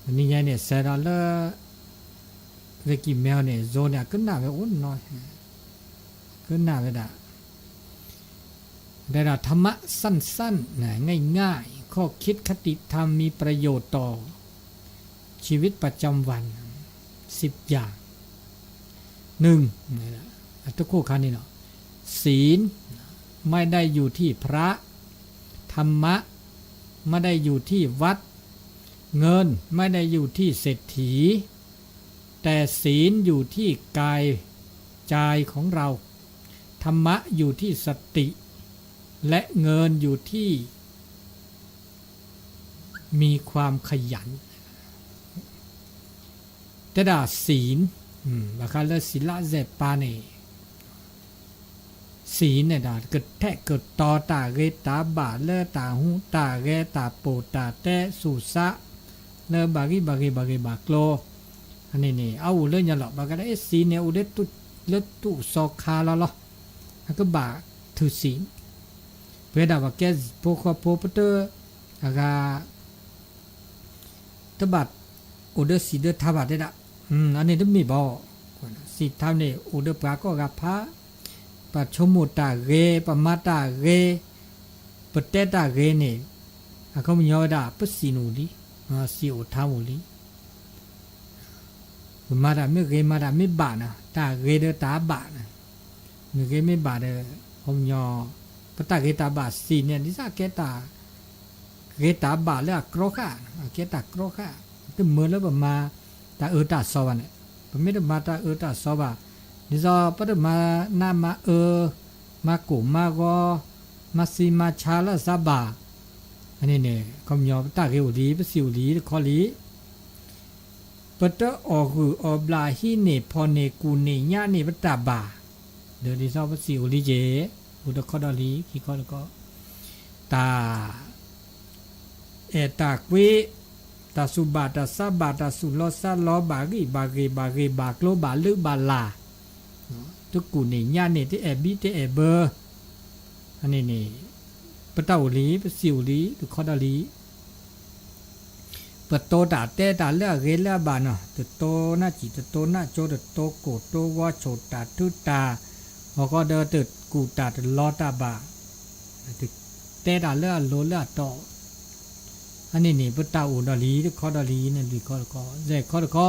တနံၤညါအံၤန့ၣ် စဲးဒီးလၢ ဝ့ၢ်ကံၢ်မဲအီၤန့ၣ် ယိၤန့ၣ် အကနၣ်ဝဲအိၣ်နီၤ ကနၣ်ဝဲဒၣ် တဲဒၣ် ธรรมะสั้นๆ ง่ายๆ ข้อคิดคติธรรมมีประโยชน์ต่อ ชีวิตประจำวัน สิบอย่าง หนึ่ง အတခိၣ်ခါန့ၣ်လီၤ ศีล ไม่ได้อยู่ที่พระ ธรรมะ ไม่ได้อยู่ที่วัด เงิน ไม่ได้อยู่ที่เศรษฐี แต่ศีลอยู่ที่กาย ใจของเรา ธรรมะอยู่ที่สติ และเงินอยู่ที่ มีความขยัน တဲဒၣ် ศีล ဘၣ်ဃးလၢ စံးလၢစဲးပၢ်န့ၣ် စံးန့ၣ်ဒီး ကထဲးကတီၤတၢ်ဂ့ၤတၢ်ဘၣ် လၢတၢ်ဟူးတၢ်ဂဲၤ တၢ်ပိာ်တၢ်တဲ ဆူးစး လၢဘၣ်ဂံၢ်ဘၣ်ဂ့ၤ ဘၣ်ဂ့ၤဘၣ်ကျိၤ အန့ၣ်န့ၣ် အအိၣ်လၢညါလီၤ ဘၣ်ဃးဒီး စံးန့ၣ် အိၣ်ဒၣ် လၢတူၢ်စီၤခါလီၤလီၤ အကဘၣ်ထုးစံး ပဝဲဒၣ်ပှၤကဲဖိဃီဖိပတၢၢ် အဂၤ တဘၣ်အိၣ်ဒီးစံးဒီးထါဘၣ်တဲဒၣ် အန့ၣ်တမ့ၢ်ဘၣ် စံးထါန့ၣ် အိၣ်ဒီးပှၤကိးဂၤဖး ပဆိကမိၣ်တၢ်ဂ့ၤ ပမၤတၢ်ဂ့ၤ ပတဲတၢ်ဂ့ၤန့ၣ် အခီပညီဝဲဒၣ် ပစံးန့ၣ်အိၣ်လံ စံးအိၣ်ထါအိၣ်လံ ပမၤတၢ်မ့ၢ်ဂ့ၤ မၤတၢ်မ့ၢ်ဘၣ်န့ၣ် တၢ်ဂ့ၤဒီးတၢ်ဘၣ်န့ၣ် မ့ၢ်ဂ့ၤမ့ၢ်ဘၣ်ဒီး အခီပညီ ပတၢ်ဂ့ၤတၢ်ဘၣ်စံးန့ၣ် ဒ်သိးကဲတၢ် ဂ့ၤတၢ်ဘၣ်လၢအကြီဃာ် အကဲတၢ်ကြီဃာ် တမၢလၢပမၤတၢ်အၢတၢ်စီဘၣ်န့ၣ် ပမ့ၢ်တမၤတၢ်အၢတၢ်စီဘၣ် ဒ်သိးပတမၤနးမၤအၢ မၤကိၢ်မၤဂီၤ မၤစံမၤဆါလၢအစၢဘၣ် အန့ၣ်န့ၣ် အခီပညီ ပတၢ်ဂ့ၤအိၣ်လံ ပစံးအိၣ်လံ တခီလံ ပတအီၣ်ဂုၢ်အီၣ်ဘျၣ်ဟံးန့ၢ်ဖီၣ်န့ၢ်ကူၣ်န့ၢ်ညါန့ၢ်ပတၢ်ဘၣ် ဒီးဒ်သိးပစံးအိၣ်လံက့ၤ အိၣ်တခီဒီးလံ ခံခီတခီ တၢ် အဲၣ်တၢ်ကွံ တၢ်ဆူးဘၣ်တၢ်ဆါဘၣ် တၢ်ဆူးလီၤဆါလီၤ ဘၣ်ဂံၢ်ဘၣ်ဂ့ၤ ဘၣ်ဂ့ၤဘၣ်ကျိၤ ဘၣ်လုၢ်ဘၣ်လၢ် တကူၣ်န့ၢ်ညါန့ၢ် တအဲၣ်ဘံတအဲၣ်ဘၢ အန့ၣ်န့ၣ် ပတၢ်အိၣ်လံ ပစံးအိၣ်လံ တခီဒီးလံ ပတိတၢ်တဲတၢ်လၢအဂ့ၤလၢအဘၣ်နီၤ တတိနၢ်စံၣ် တတိနၢ်ကၠိ တတိကိၢ်တိဂီၤ ဆိၣ်တၢ်ထုတၢ် အဃိဒီးတကူၣ်တၢ်တလီၤတၢ်ဘၣ်, တတဲတၢ်လၢအလိၤလၢအတီ, အန့ၣ်န့ၣ် ပတၢ်အိၣ်ဒီးလံ တခီဒီးလံန့ၣ် လွံၢ်ခီတခီ, ယဲၢ်ခီတခီ,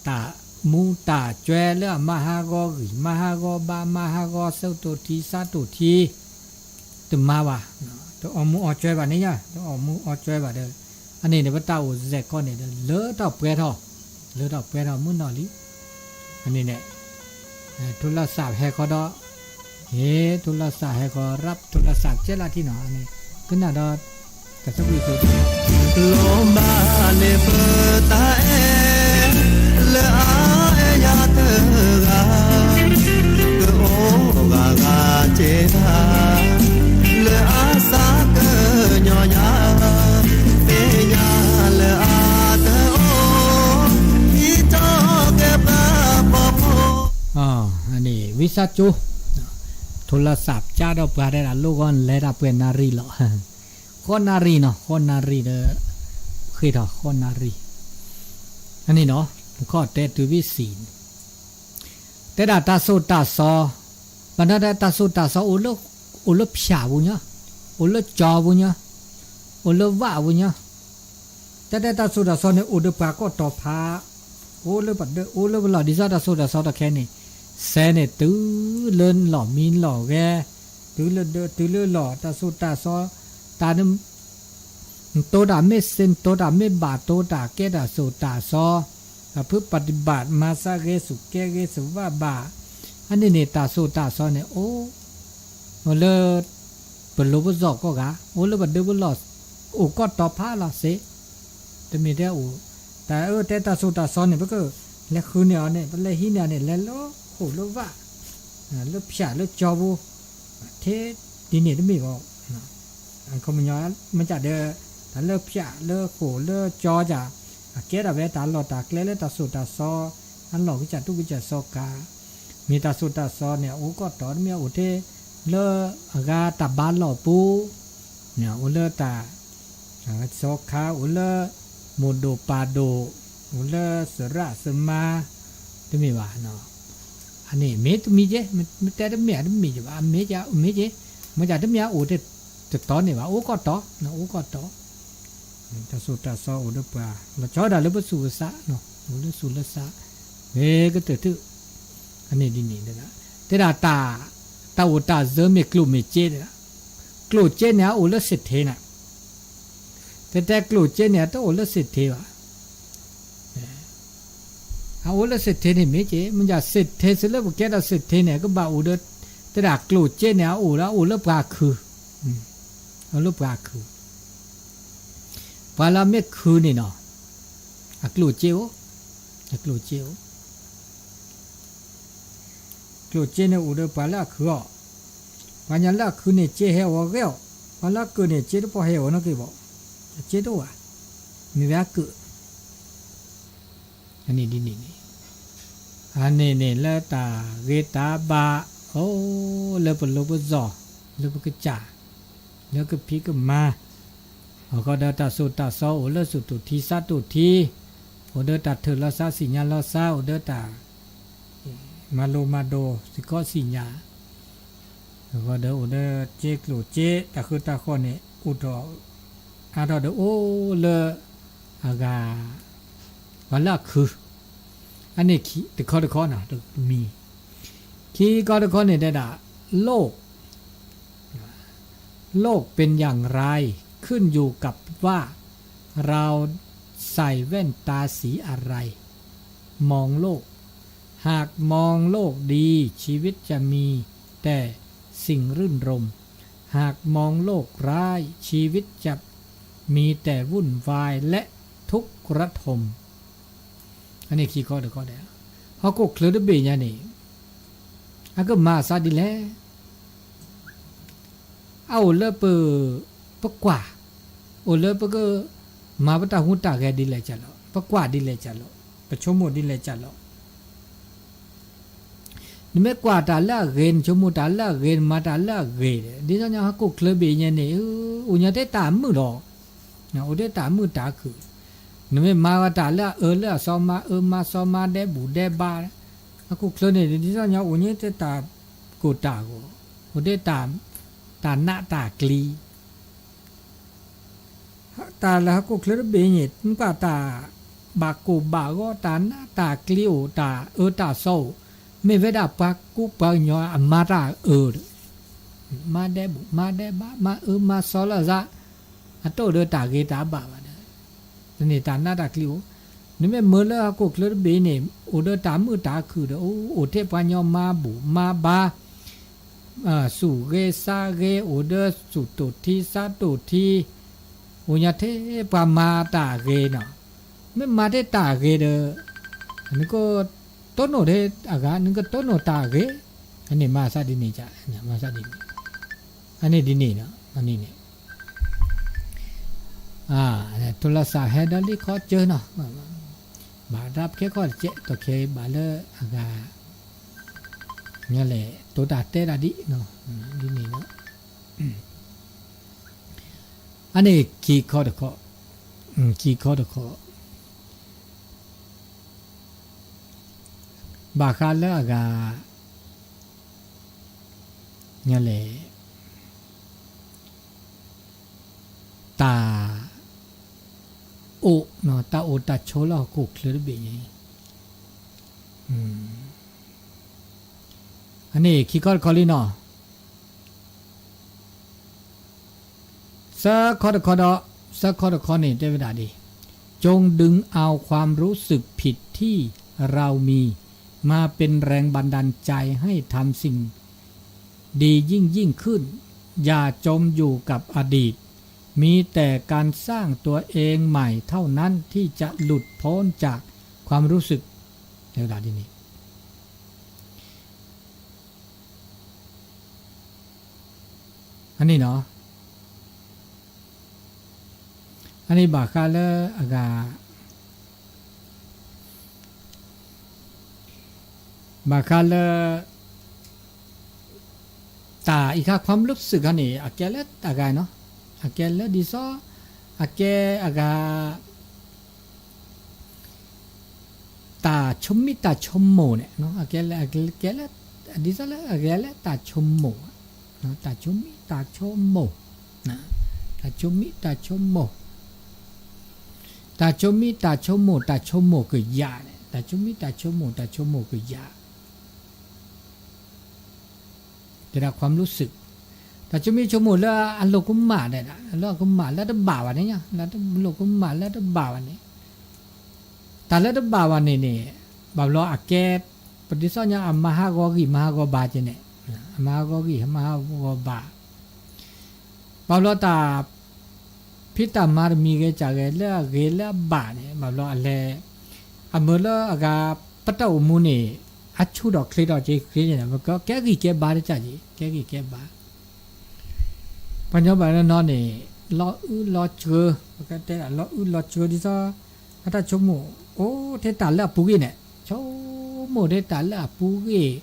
တၢ်မူတၢ်ကွဲလၢအမၤဟးဂီၤဂံၢ် မၤဟးဂီၤဘါ မၤဟးဂီၤစိတိၢ်ထံ ဆါတိၢ်ထံ တမၤဘၣ်, တအီၣ်မူအီၣ်ကွဲဘၣ်န့ၣ်ညါ တအီၣ်မူအီၣ်ကွဲဘၣ်ဒီး, အန့ၣ်န့ၣ် ပတၢ်အိၣ်စဲးခီန့ၣ်ဒီး လၢထီၣ်ပှဲၤထီၣ်, လၢထီၣ်ပှဲၤထီၣ်မုၢ်နီၢ်လံ. အန့ၣ်န့ၣ် ထိလၢစးဟဲခီဒီး, ဟ့ၣ် ထိလၢစးဟဲခီ ရၢပ်ထိလၢစးကဲလၢထံနီၤန့ၣ်, ကနၣ်ဒီး တၢ်သဘံၣ်သ့ၣ် လီၤမၢ်န့ၢ်ပတၢ်အဲၣ် လၢအအဲၣ်ယၤတဂၤ, ကအိၣ်ဂၤဂၤစ့ၢ်, လၢအစးကညီၤယၤ, သ့ၣ်ညါလၢအတအိၣ်, ဟံးထီၣ်က့ၤပှၤဖှီၣ်ဖိ န့ၣ် ဝံသးစူၤ, ထိလၢစးပျၢ်ဒီးပှၤတဲဒၣ် လိၣ်ဂီၢ်လဲၤတၢ်ပှဲၤနၣ်ရံၣ်လီၤ, ဃိးနၣ်ရံၣ်နီၤ ဃိးနၣ်ရံၣ်ဒီး, ဃ့ထီၣ်ဃိးနၣ်ရံၣ်, အန့ၣ်နီၤ ခီၣ်တဲတုၤဘ့ၣ်စံး တဲဒၣ်တၢ်စိၣ်တၢ်စီ, ဘၣ်နၢ်တဲတၢ်စိၣ်တၢ်စီ အိၣ်လၢဖၠၣ်ပူၤညါ, အိၣ်လၢကၠီပူၤညါ, အိၣ်လၢဝၣ်ပူၤညါ, တဲတဲတၢ်စိၣ်တၢ်စီန့ၣ် အိၣ်ဒီးပှၤကီၢ်တီၤဖး, အိၣ်လၢပဒၢ အိၣ်လၢပလီၢ် ဒ်သိးတၢ်စိၣ်တၢ်စီတခဲန့ၣ်, စဲးန့ၣ်တုၤလၢလီၢ်မံလီၢ်ဂဲၤ, တုၤလၢဒၢ တုၤလၢလီၢ် တၢ်စိၣ်တၢ်စီ, တၢ် နတိၤတၢ်မ့ၢ်စ့ နတိၤတၢ်မ့ၢ်ဘၣ် တိၤတၢ်ကဲတၢ်စိၣ်တၢ်စီ, ပဖုပတံၢ်ဘၣ် မၤစးဂ့ၤဆူၣ် ကဲဂ့ၤဆူၣ်ဝၣ်ဘၣ်, အန့ၣ်န့ၣ် တၢ်စိၣ်တၢ်စီန့ၣ် အိၣ် အိၣ်လၢ ပလိၤပစီၤကိးဂၤ, အိၣ်လၢပဒၢပလီၢ်, အိၣ်ကီၢ်တီၤဖးလီၤစ့, တမ့ၢ်တဲအိၣ်, တၢ်အၢတဲတၢ်စိၣ်တၢ်စီန့ၣ် ပကလဲၤဃုန့ၢ်အီၤန့ၣ် ပလဲၤဟံးန့ၢ်အီၤန့ၣ် လဲၤလၢဃိာ်လၢဝၣ်, လၢဖၠၣ်လၢကၠီပူၤ, ထဲဒ်န့ၣ်တမ့ၢ်ဘၣ် ခီပညီ မ့ၢ်ကဒီး တၢ်လၢဖၠၣ်လၢဃိာ်လၢကၠီက အကဲဒၣ်ဝဲတၢ်လီၢ်တၢ်ကျဲလၢတၢ်စိၣ်တၢ်စီ, အလီၢ်ကစၢ်တူၢ်ကစၢ်စီကၤ, မ့ၢ်တၢ်စိၣ်တၢ်စီန့ၣ် အအိၣ်ကီၢ်တီၤ တမ့ၢ်အအိၣ်ထဲလၢအဂၤတၢ်ဘါလီၢ်ပူၤ, အိၣ်လၢတၢ် စီခါ အိၣ်လၢ မိၢ်ဒိၣ်ပၢ်ဒိၣ်, အိၣ်လၢစရၣ်စမါ, တမ့ၢ်ဘၣ်, အန့ၣ်မ့ၢ်တမံၤကဲ, မ့ၢ်တဲတမ့ၢ်အတမ့ၢ်ကဲဘၣ်, မ့ၢ်ကဲ, မ့ၢ်ကဲ, မ့ၢ်ကဲတမ့ၢ်အအိၣ်တတီၤန့ၣ်ဘၣ်, အိၣ်ကီၢ်တီၤ, အိၣ်ကီၢ်တီၤ, တၢ်စိၣ်တၢ်စီအိၣ်ဒီးပှၤ လီၤဆီဒၣ်လၢပသူၣ်ပသး, အိၣ်လၢသူၣ်လၢသး, မ့ၢ်ကတၢၢ်ထူၣ်, အန့ၣ်ဒ်န့ၣ်, တဲဒၣ်တၢ်, တၢ်အိၣ်တၢ်စၢၤမ့ၢ်ကျိၣ်မ့ၢ်စ့တဲဒၣ်, ကျိၣ်စ့န့ၣ် အအိၣ်လၢစ့ထ့နၤ, တဲတဲကျိၣ်စ့န့ၣ် အတအိၣ်လၢစ့ထ့ဘၣ် အအိၣ်လၢစ့ထ့န့ၣ်မ့ၢ်က့, မ့ၢ်စ့ထ့စ့လၢပကဲထီၣ်စ့ထ့န့ၣ် ကဘၣ်အိၣ်ဒီး, တဲဒၣ်ကျိၣ်စ့န့ၣ် အအိၣ်ဒီး အိၣ်လၢပှၤခုၣ်, အိၣ်လၢပှၤခုၣ်, ပှၤလၢအမ့ၢ်ခုၣ်န့ၣ်နီၤ, အကျိၣ်စ့အိၣ်, အကျိၣ်စ့အိၣ် ကျိၣ်စ့န့ၣ်အိၣ်ဒီးပှၤလၢအခုၣ်အီၤ, ပှၤညါလၢအခုၣ်န့ၣ် စ့ဟဲအီၤဂဲၤအီၤ, ပှၤလၢအကုၣ်န့ၣ် စ့တပီၢ်ဟဲအီၤနီတက့ၢ်ဘၣ်, စ့တအိၣ်ဘၣ်, မ့ၢ်ဝဲအကုၣ်, အန့ၣ်ဒ်န့ၣ်န့ၣ်, အန့ၣ်န့ၣ်လၢတၢ်ဂ့ၤတၢ်ဘၣ်, အိၣ်လၢပလိၤပစီၤ, လၢပကစၢ်, လၢကဖံးကမၤ, အဃိဒီးတၢ်စိၣ်တၢ်စီအိၣ်လၢစိၣ်တိၢ်ထံဆါတိၢ်ထံ, အိၣ်ဒီးတၢ်ထၢၣ်လီၤသးသ့ၣ်ညါလီၤသး, အိၣ်ဒီးတၢ် မၤလိမၤဒိးစ့ၢ်ကီးသ့ၣ်ညါ, အဃိဒီးအိၣ်ဒီးစ့ကျိၣ်စ့ တၢ်ဃုတၢ်ဃီၣ်န့ၣ် အိၣ်ထီၣ်အါထီၣ်ဒီးအိၣ်လၢအဂၤ ပှၤလၢအခုၣ်, အန့ၣ်တခီတခီနီၤ တမံၤ, ခံခီတခီန့ၣ်တဲဒၣ် โลก โลกเป็นอย่างไร ขึ้นอยู่กับว่าเราใส่แว่นตาสีอะไร มองโลก หากมองโลกดี ชีวิตจะมีแต่สิ่งรื่นรมย์ หากมองโลกร้าย ชีวิตจะมีแต่วุ่นวายและทุกข์ระทม အန့ၣ်ခံခီတခီဒဲး, ဟီၣ်ခိၣ်ချၢတဘ့ၣ်ညါန့ၣ် အကမၤအသးဒ်လဲၣ် အအိၣ်လၢပ, ပကွၢ်, အိၣ်လၢပကမၤပတၢ်ဟူးတၢ်ဂဲၤဒ်လဲၣ်ကလီၤ, ပကွၢ်ဒ်လဲၣ်ကလီၤ, ပဆိကမိၣ်ဒ်လဲၣ်ကလီၤ. နမ့ၢ်ကွၢ်တၢ်လၢအဂ့ၤ, နဆိကမိၣ်တၢ်လၢအဂ့ၤ, နမၤတၢ်လၢအဂ့ၤ, ဒ်သိးညီဟီၣ်ခိၣ်ချၢဘ့ၣ်ညါန့ၣ်, အိၣ်ညီတ့ၢ်တၢ်မုာ်လီၤ, အိၣ်တ့ၢ်တၢ်မုာ်တၢ်ခုၣ်, နမ့ၢ်မၤဝဲတၢ်လၢအအၢလၢအသီ မၤအၢမၤသီ မၤဒဲးဘူၣ်ဒဲးဘါ, ဟီၣ်ခိၣ်ချၢန့ၣ် ဒ်သိးညီအိၣ်ညီတ့ၢ်တၢ် ကိၢ်တၢ်ဂီၤ, အိၣ်ဒီးတၢ်နးတၢ်ကျံၤ, တၢ်လၢဟီၣ်ခိၣ်ချၢတဘ့ၣ်န့ၣ် မ့ၢ်ကွၢ်တၢ်ဘၣ်ကိၢ်ဘၣ်ဂီၤ တၢ်နးတၢ်ကျံၤအိၣ် တၢ်အၢတၢ်သီအိၣ်, မ့ၢ်ဝဲဒၣ်ပှၤကူပှၤကညီအမါတၢ်အၢဒီး မါဒဲးဘူး မါဒဲးဘး မါအၢမါသီလၢအသး, အတအိၣ်ဒီးတၢ်ဂ့ၤတၢ်ဘၣ်ဘၣ်ဒီး တန့ၢ်တၢ်နးတၢ်ကျံၤအိၣ်, နမ့ၢ်မၢလၢဟီၣ်ခိၣ်ချၢတဘ့ၣ်န့ၣ် အိၣ်ဒီးတၢ်မုာ်တၢ်ခုၣ်ဒီး အိၣ်ထဲပှၤကညီမါဘူးမါဘါ, စူၢ်ဂ့ၤဆါဂ့ၤ အိၣ်ဒီးစူၢ်တိၢ်ထံဆါတိၢ်ထံ, အိၣ်ညီထဲပှၤမၤတၢ်ဂ့ၤနီၤ, မ့ၢ်မၤထဲတၢ်ဂ့ၤဒီး နကတိၢ်နီၣ်ထဲအဂၤ နကတိၢ်နီၣ်တၢ်ဂ့ၤ, အန့ၣ်မၤသးဒ်န့ၣ်, မၤသးဒ်န့ၣ်, အန့ၣ်ဒ်န့ၣ်နီၤ, အန့ၣ်န့ၣ် ထိလၢသးဟဲဒီးလံခီကၢနီၤ, ဘၣ်တၢ်ပခဲခီတကဲး တခဲးဘၣ်လၢအဂၤ, ညါလဲၣ် တိၤတၢ်တဲတၢ်ဒ်, ဒ်န့ၣ်နီၤ, အန့ၣ်ခံခီတခီ, ခံခီတခီ, ဘၣ်ဃးလၢအဂၤ, ညါလဲၣ် တၢ်အိၣ်, တၢ်အိၣ်တၢ်ဆိးလၢဟီၣ်ခိၣ်ချၢတဘ့ၣ်န့ၣ်, အန့ၣ်ခံခီတခီလံနီၤ, သၢခီတခီဒီး, သၢခီတခီန့ၣ် တဲဝဲဒၣ်ဒ်, จงดึงเอาความรู้สึกผิดที่เรามีมาเป็นแรงบันดาลใจให้ทำสิ่งดียิ่งๆขึ้น อย่าจมอยู่กับอดีต มีแต่การสร้างตัวเองใหม่เท่านั้นที่จะหลุดพ้นจากความรู้สึก တဲဝဲဒၣ်ဒ်န့ၣ် အန့ၣ်နီၤ, အန့ၣ်ဘၣ်ဃးလၢအဂၤ, ဘၣ်ဃးလၢ တၢ်အံၤခါ ความรู้สึก ခါန့ၣ် အကဲလၢအဂၤနီၤ, အကဲလၢဒ်သိး, အကဲအဂၤ တၢ်ဆိမိၣ်တၢ်ဆိကမိၣ်န့ၣ် အကဲလၢ, အကဲလၢ, ဒ်သိးလၢအဂဲၤလၢတၢ်ဆိကမိၣ်, တၢ်ဆိမိၣ်တၢ်ဆိကမိၣ်, တၢ်ဆိမိၣ်တၢ်ဆိကမိၣ်, တၢ်ဆိမိၣ်တၢ်ဆိကမိၣ်, တၢ်ဆိမိၣ်ကယၤန့ၣ်, တၢ်ဆိမိၣ်တၢ်ဆိကမိၣ်, တၢ်ဆိမိၣ်ကယၤ တဲဒၣ် ความรู้สึก, တၢ်ဆိမိၣ်ဆိကမိၣ်လၢအလိာ်ကမၣ်ဒဲးဒၣ်, လၢအကမၣ်လၢတဘၣ်ဘၣ်န့ၣ်ညါ, လၢအလိာ်ကမၣ်လၢတဘၣ်ဘၣ်န့ၣ်, တၢ်လၢတဘၣ်ဘၣ်န့ၣ်န့ၣ်, ဘၣ်ဘျီအကဲ, ပဒ်သိးညါ အမၤဟးဂီၤဂံၢ် မၤဟးဂီၤဘါက့န့ၣ်, အမၤဟးဂီၤဂံၢ် မၤဟးဂီၤဘါ ဘၣ်ဘျီတၢ်ဖံးတၢ်မၤတမံၤဂ့ၤ ကဂ့ၤ လၢအဂ့ၤလၢအဘၣ်န့ၣ် ဘၣ်ဘျီအလဲၤ, အမၢလၢအဂၤ ပတၢ်အိၣ်မူန့ၣ် အဆူၣ်ထီၣ်ချ့ထီၣ်က့ၤက့ၤန့ၣ် ကဲဂံၢ်ကဲဘါတက့ၢ်, ကဲဂံၢ်ကဲဘါ, ပှၤကညီဘၣ်နီၢ်နီၢ်န့ၣ် လီၤအုၣ်လီၤကၢ, ပကတဲဒၣ်လီၤအုၣ်လီၤကၢဒ်သိး အတၢ်ဆိကမိၣ်အိၣ်ထဲတၢ်လၢအပူၤကွံာ်န့ၣ်, ဆိကမိၣ်ထဲတၢ်လၢအပူၤကွံာ်,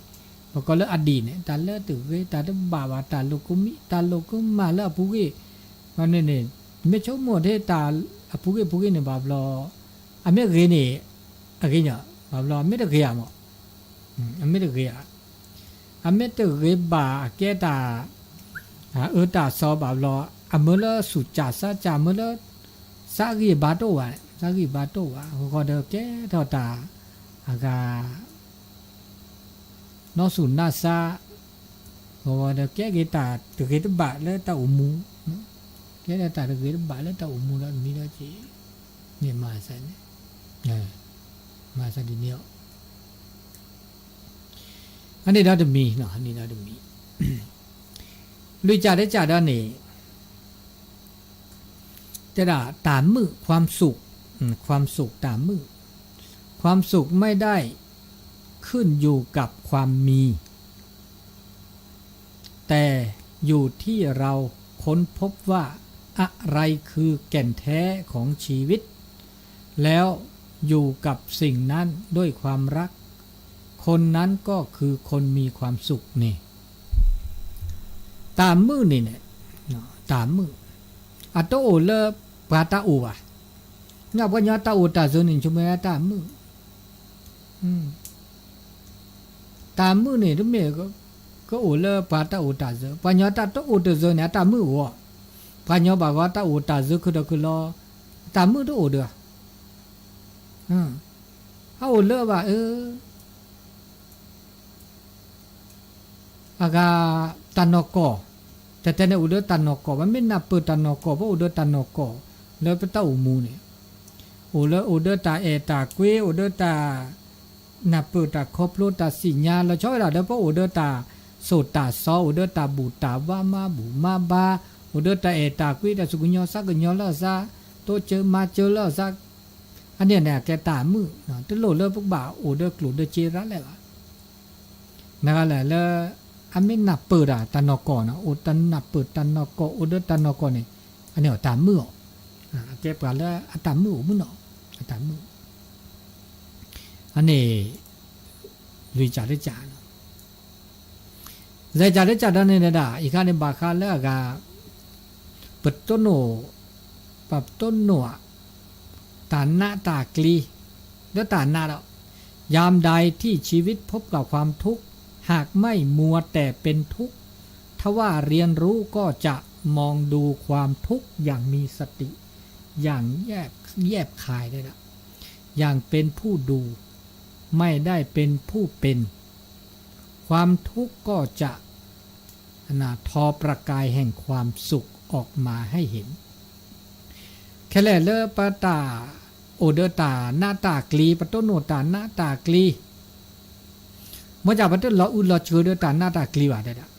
ပကိးလၢအဒံၣ်န့ၣ် တၢ်လၢတဂ့ၤ တၢ်တဘၣ်ဘၣ် တၢ်လိာ်ကမံ တၢ်လိာ်ကမၣ်လၢအပူၤကွံာ်, ဘၣ်န့ၣ်န့ၣ်, မ့ၢ်ဆိကမိၣ်ထဲတၢ်အပူၤကွံာ်ပူၤကွံာ်န့ၣ် ဘၣ်ဘျီ, အမ့ၢ်ဂ့ၤန့ၣ်, အဂ့ၤညါ, ဘၣ်ဘျီ အမ့ၢ်တဂ့ၤဧါမး, အမ့ၢ်တဂ့ၤဧါ, အမ့ၢ်တဂ့ၤဘၣ်အကဲတၢ် အအၢတၢ်သီဘၣ်ဘျီ, အမၢလၢဆူၣ်စၢ်စါစၢ် မၢလၢ သးဂံၢ်ဘါတအိၣ်ဘၣ်, သးဂံၢ်ဘါတအိၣ်ဘၣ် အဃိဒီးကဲထီၣ်တၢ် အဂၤ နီၢ်ဆူၣ်နီၢ်သး, အဃိဒီးကဲက့ၤတၢ်တဂ့ၤတဘၣ်လၢတၢ်အိၣ်မူ, ကဲထီၣ်တၢ်တဂ့ၤတဘၣ်လၢတၢ်အိၣ်မူဒီးမံဒီးက့ၤ, န့ၣ်မၤသးန့ၣ်, မၤသးဒ်န့ၣ်အီၤ အန့ၣ်ဒီးတမံၤ, အန့ၣ်ဒီးတမံၤ, လွံၢ်ကၠၢ်တကၠၢ်ဒီးန့ၣ်, တဲဒၣ် တၢ်မုာ် ความสุข, อืม ความสุข တၢ်မုာ်, ความสุขไม่ได้ขึ้นอยู่กับความมี แต่อยู่ที่เราค้นพบว่าอะไรคือแก่นแท้ของชีวิต แล้วอยู่กับสิ่งนั้นด้วยความรัก คนนั้นก็คือคนมีความสุขန့ၣ်, တၢ်မုာ်န့ၣ်န့ၣ်, တၢ်မုာ်, အတအိၣ်လၢပှၤတၢ်အိၣ်ဘၣ်, ညါပှၤကညီတၢ်အိၣ်တၢ်ဆိးန့ၣ် ဆိမိၣ်ဝဲတၢ်မုာ် တၢ်မုာ်န့ၣ် တမ့ၢ် ကအိၣ်လၢပှၤတၢ်အိၣ်တၢ်စၢၤ, ပှၤကညီတၢ်တအိၣ်တၢ်စၢၤန့ၣ် အတၢ်မုာ်အိၣ်အီၤ, ပှၤကညီဘၣ်ဂီၤတၢ်အိၣ်တၢ်စၢၤခုၣ်ဒီးခုၣ်လီၤ, အတၢ်မုာ်တအိၣ်ဒီး, အအိၣ်လၢဘၣ်အၢ အဂၤတၢ်နီၢ်ကီၢ်, တၢ်တဲန့ၣ်အိၣ်ဒီးတၢ်နီၢ်ကီၢ်, ပမ့ၢ်နၢ်ပၢၢ်တၢ်နီၢ်ကီၢ် ပအိၣ်ဒီးတၢ်နီၢ်ကီၢ်လၢပတၢ်အိၣ်မူန့ၣ်, အိၣ်လၢအိၣ်ဒီးတၢ်အဲၣ်တၢ်ကွံ, အိၣ်ဒီးတၢ်နၢ်ပၢၢ်တၢ်ခီဖျိတၢ်စံၣ်ညါ လီၤဆီဝဲဒၣ်ဒီးပအိၣ်ဒီးတၢ်စိာ်တၢ်စီ အိၣ်ဒီးတၢ်ဘူၣ်တၢ်ဘါမၤဘူၣ်မၤဘါ, အိၣ်ဒီးတၢ်အဲၣ်တၢ်ကွံ တၢ်သူၣ်ကညီၤသးကညီၤလၢအသး, တိစၢၤမၤစၢၤလၢအသး, အန့ၣ်န့ၣ်အကဲတၢ်မုာ်, တလိၣ်လၢပကဘၣ်အိၣ်ဒီးကျိၣ်ဒီးစ့ရၤလဲၣ်ဘၣ်. နဂၤလဲၣ်လၢ အမ့ၢ်နၢ်ပၢၢ်တၢ်တၢ်နီၢ်ကီၢ်န့ၣ်, အိၣ်တၢ်နၢ်ပၢၢ်တၢ်နီၢ်ကီၢ် အိၣ်ဒီးတၢ်နီၢ်ကီၢ်န့ၣ်, အန့ၣ်အတၢ်မုာ်အီၤ, အကဲပှၤလၢအတၢ်မုာ်အိၣ်မုာ်နီၤ, အတၢ်မုာ်, အန့ၣ် လွံၢ်ကၠၢ်တကၠၢ်နီၤ, ယဲၢ်ကၠၢ်တကၠၢ်ဒီးန့ၣ်ဒၣ် အံၤခါန့ၣ်ဘၣ်ဃးလၢအဂၤ ပတိၢ်နီၣ်, ပတိၢ်နီၣ်ဧါ, တၢ်နးတၢ်ကျံ, လၢတၢ်နးဒီး, ยามใดที่ชีวิตพบกับความทุกข์ หากไม่มัวแต่เป็นทุกข์ ถ้าว่าเรียนรู้ก็จะมองดูความทุกข์อย่างมีสติ อย่างแยบ แยบคายได้ละ อย่างเป็นผู้ดู ไม่ได้เป็นผู้เป็น ความทุกข์ก็จะ ทอประกายแห่งความสุขออกมาให้เห็น ခဲလၢာ်လၢပတၢ်အိၣ်ဒီးတၢ်နးတၢ်ကျံ, ပတိၢ်နီၣ်တၢ်နးတၢ်ကျံ, မ်ပတလီၤအုးလီၤစှၤဒီးတၢ်နးတၢ်ကျံဘၣ်တဲဒၣ်,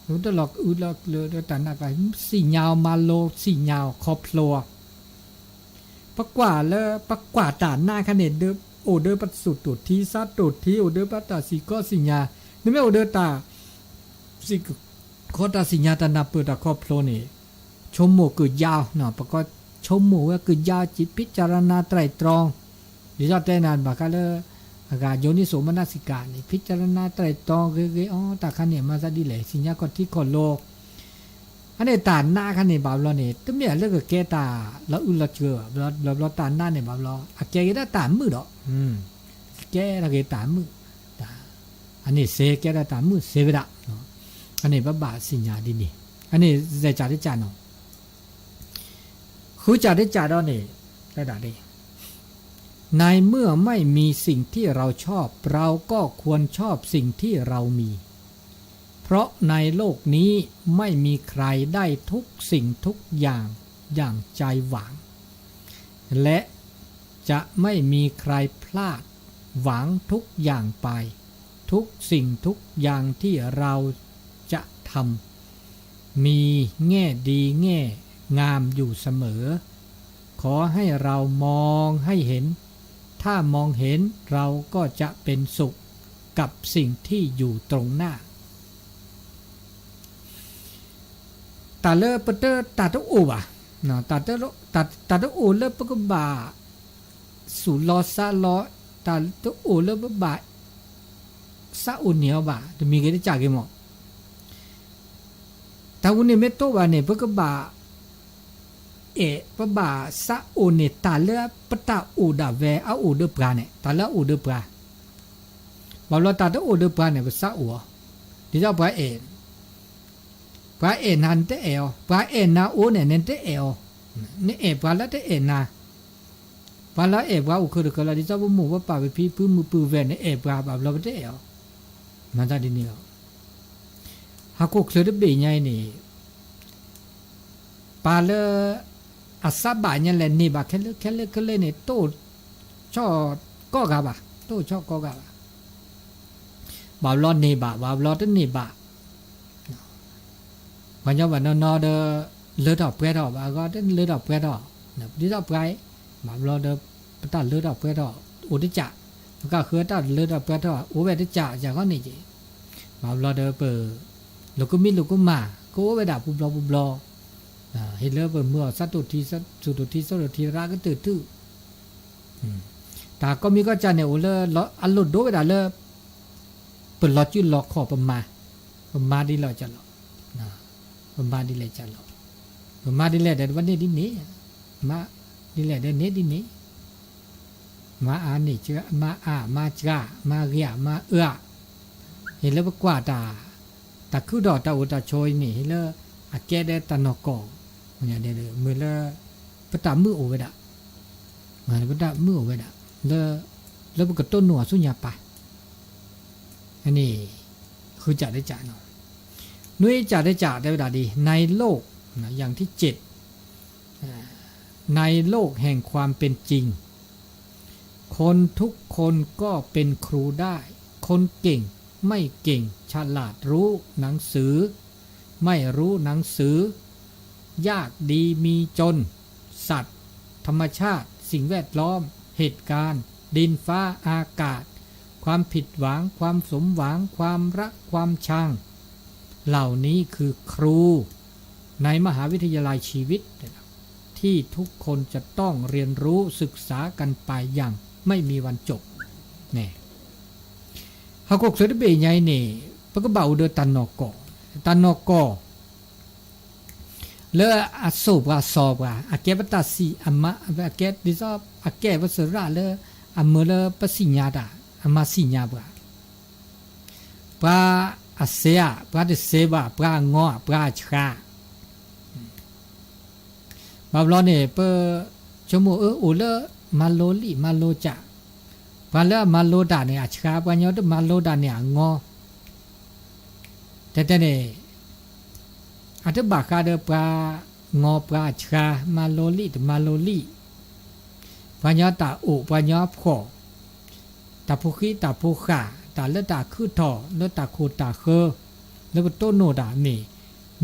ပတလီၤအုးလီၤစှၤဒီးတၢ်နးတၢ်ကျံ, စံၣ်ညါအီၤမၤလိစံၣ်ညါအီၤခီဖျိအီၤ ပကွၢ်လၢ ပကွၢ်တၢ်နးခါန့ၣ် အိၣ်ဒီးပသူၣ်တိၢ်ထံသးတိၢ်ထံ, အိၣ်ဒီးပတၢ်စံၣ်ကီစံၣ်ညါ, နမ့ၢ်အိၣ်ဒီးတၢ်စံၣ်ကီတၢ်စံၣ်ညါ တၢ်နၢ်ပၢၢ်တၢ်ခီဖျိန့ၣ်, ဆိကမိၣ်ကယါ, ပကိးဆိကမိၣ်ဝဲကယါ, စံး พิจารณาไตร่ตรอง, ဒ်သိးတဲနၤဘၣ်ဃးလၢ အဂၤ โยนิโสมนสิการ န့ၣ် พิจารณาไตร่ตรอง ဂ့ၤဂ့ၤအီၤ တၢ်ခါန့ၣ် မၤသးဒ်လဲၣ် စံၣ်ညါခီၣ်ထံးခီၣ်လိၤ အန့ၣ်တၢ်နးခါန့ၣ်ဘၣ်ဘျီန့ၣ် တမ့ၢ်လၢကကဲတၢ်လီၤအုးလီၤစှၤဘၣ်, ဘျီဘျီတၢ်နးန့ၣ်ဘၣ်ဘျီ အကဲက့ၤဒၣ်တၢ်မုာ်ဒီး, ကဲထီၣ်က့ၤတၢ်မုာ်, အန့ၣ်စ့ကဲဒၣ်တၢ်မုာ်စ့ဝဲဒၣ်, အန့ၣ်ပဘၣ်စံၣ်ညါဒ်န့ၣ်, အန့ၣ်စဲးကၠၢ်တကၠၢ်နီၤ ဃုကၠၢ်တကၠၢ်ဒီးန့ၣ်, တဲဒၣ်ဒ် ในเมื่อไม่มีสิ่งที่เราชอบ เราก็ควรชอบสิ่งที่เรามี เพราะในโลกนี้ไม่มีใครได้ทุกสิ่งทุกอย่างอย่างใจหวัง และจะไม่มีใครพลาดหวังทุกอย่างไป ทุกสิ่งทุกอย่างที่เราจะทำ มีแง่ดีแง่งามอยู่เสมอ ขอให้เรามองให้เห็น ถ้ามองเห็น เราก็จะเป็นสุขกับสิ่งที่อยู่ตรงหน้า တၢ်လၢပတ တၢ်တအိၣ်ဘၣ်, တၢ်တအိၣ်လၢပကဘၣ် သူၣ်လီၤသးလီၤ, တၢ်တအိၣ်လၢပဘၣ် သးအိၣ်န့ၢ်အီၤဘၣ်, တမံၤဂ့ၤတကၢ်ဂ့ၤမး တၢ်ဝဲန့ၣ်မ့ၢ်တအိၣ်ဘၣ်န့ၣ် ပကဘၣ် အဲၣ် ပဘၣ်သးအိၣ်န့ၢ် တၢ်လၢပတၢ်အိၣ်ဒၣ်ဝဲအအိၣ်ဒီးပှၤန့ၣ်, တၢ်လၢအအိၣ်ဒီးပှၤ, ဘၣ်ဘျီတၢ်တအိၣ်ဒီးပှၤန့ၣ် ပသးအိၣ်အီၤ, ဒ်သိးပှၤအဲၣ် ပှၤအဲၣ်နၤနတအဲၣ်အီၤ, ပှၤအဲၣ်နၤအိၣ်န့ၣ် နတအဲၣ်အီၤ, နအဲၣ်ပှၤလၢတအဲၣ်နၤ, ပှၤလၢအဲၣ်ပှၤအိၣ်ခုၣ်တခီလီၤ, ဒ်သိးပမိၢ်ပပၢ်ပဖံပဖုမုၢ်ပုၢ်ဝဲၢ်န့ၣ် အဲၣ်ပှၤဘၣ်ဘျီပတအဲၣ်အီၤ, မၤသးဒ်န့ၣ်လီၤ. ဟီၣ်ခိၣ်ချၢတဘ့ၣ်ညါအံၤန့ၣ် ပှၤလၢ အသးဘၣ်ညါလဲၣ်န့ၢ်ဘၣ်ခဲလၢာ်ခဲလၢာ်ခဲလၢာ်န့ၣ် တအိၣ်ဆီၣ်ကိးဂၤဘၣ်, တအိၣ်ဆီၣ်ကိးဂၤဘၣ်, ဘၣ်ဘျီန့ၢ်ဘၣ် ဘၣ်ဘျီတန့ၢ်ဘၣ်, ပှၤညီဘၣ်နီၢ်နီၢ်ဒီး လၢထီၣ်ပှဲၤထီၣ် ဘၣ်အဂီၢ်တလၢထီၣ်ပှဲၤထီၣ်, ဒ်သိးပှၤအံၤ ဘၣ်ဘျီဒီး ပတၢ်လၢထီၣ်ပှဲၤထီၣ် အိၣ်တကး, ပကဃုတၢ်လၢထီၣ်ပှဲၤထီၣ် အိၣ်ဝဲတကး ယၤဂီၢ်န့ၣ်က့ၤ, ဘၣ်ဘျီဒီးပ လိာ်ကမံလိာ်ကမၣ် ကအိၣ်ဝဲဒၣ်ပူၤဘျီပူၤဘျီ, ဟ့ၣ်လၢပမုၢ်အီၣ်သးတိၢ်ထံ သူၣ်တိၢ်ထံ သးတိၢ်ထံ ရၣ်ကတၢၢ်ထူၣ်, တၢ်ကိးမံၤကိးကၢ်န့ၣ် အိၣ်လၢ အလိၣ်ဒိဝဲဒၣ်လၢ ပလီၤစုလီၤခီၣ်ပမၤ, ပမၤဒ်လဲၣ်ကၢ်လီၤ, ပမၤဒ်လဲၣ်ကၢ်လီၤ, ပမၤဒ်လဲၣ်ဒီး ပန့ၢ်ဒ်န့ၣ်, မၤဒ်လဲၣ်ဒီးန့ၢ်ဒ်န့ၣ်, မၤအါန့ၢ်, မၤအါမၤစှၤ မၤဂ့ၤမၤအၢ, ဟ့ၣ်လၢပကွၢ်တၢ်, တ တၢ်ခုထီၣ်တၢ်အိၣ်တၢ်ဆိးအံၤန့ၣ် လၢအကဲဒဲတၢ်နီၢ်ကီၢ် မ့ၢ်လၢ ပတၢ်မုာ်အိၣ်ဝဲဒၣ်, ပတၢ်မုာ်အိၣ်ဝဲဒၣ် လၢ လၢပကတိၢ်နီၣ်အီၤဆူညါပၢ် န့ၣ် ဃုကၢ်တကၢ်နီၤ, နွံကၢ်တကၢ်တဲဝဲဒၣ်ဒ် ในโลก อย่างที่เจ็ด ในโลกแห่งความเป็นจริง คนทุกคนก็เป็นครูได้ คนเก่งไม่เก่ง ฉลาดรู้หนังสือ ไม่รู้หนังสือ ยากดีมีจน สัตว์ ธรรมชาติ สิ่งแวดล้อม เหตุการณ์ ดินฟ้าอากาศ ความผิดหวัง ความสมหวัง ความรัก ความชัง เหล่านี้คือครูในมหาวิทยาลัยชีวิต ที่ทุกคนจะต้องเรียนรู้ศึกษากันไปอย่างไม่มีวันจบ န့ၣ် ဟီၣ်ခိၣ်ချၢတဘ့ၣ်ညါအံၤန့ၣ် ပကဘၣ်အိၣ်ဒီးတၢ်နီၢ်ကီၢ်, တၢ်နီၢ်ကီၢ် လၢအစိာ်ပှၤစီၤပှၤ အကဲပတၢ်စံးအမါ အကဲဒ်သိး အကဲပစရၣ်လၢ အမၢလၢပသ့ၣ်ညါတၢ် အမၤသ့ၣ်ညါပှၤ ပှၤအစဲးဧါ ပှၤတစဲးဘၣ် ပှၤအငီဧါ ပှၤအဆှါ ဘၣ်ဘျီန့ၣ် ပဆိကမိၣ်အၢ အိၣ်လၢမၤလိလံာ်မၤလိကၢ်, ပှၤလၢအမၤလိတၢ်န့ၣ်အဆှါ ပှၤညီတမၤလိတၢ်န့ၣ်အငီ, တဲတဲန့ၣ် အတဘၣ်ဃးဒီးပှၤငီပှၤအဆှါ မၤလိလံာ်တမၤလိလံာ်, ပှၤညီတၢ်အိၣ်ပှၤညီဖှီၣ်, တၢ်ဖိဃံတၢ်ဖိဃာ် တၢ်လၢတၢ်ခုထီၣ် လၢတၢ်ခိၣ်တၢ်ဃၢ လၢပတိၢ်နီၣ်တၢ်မ့ၢ်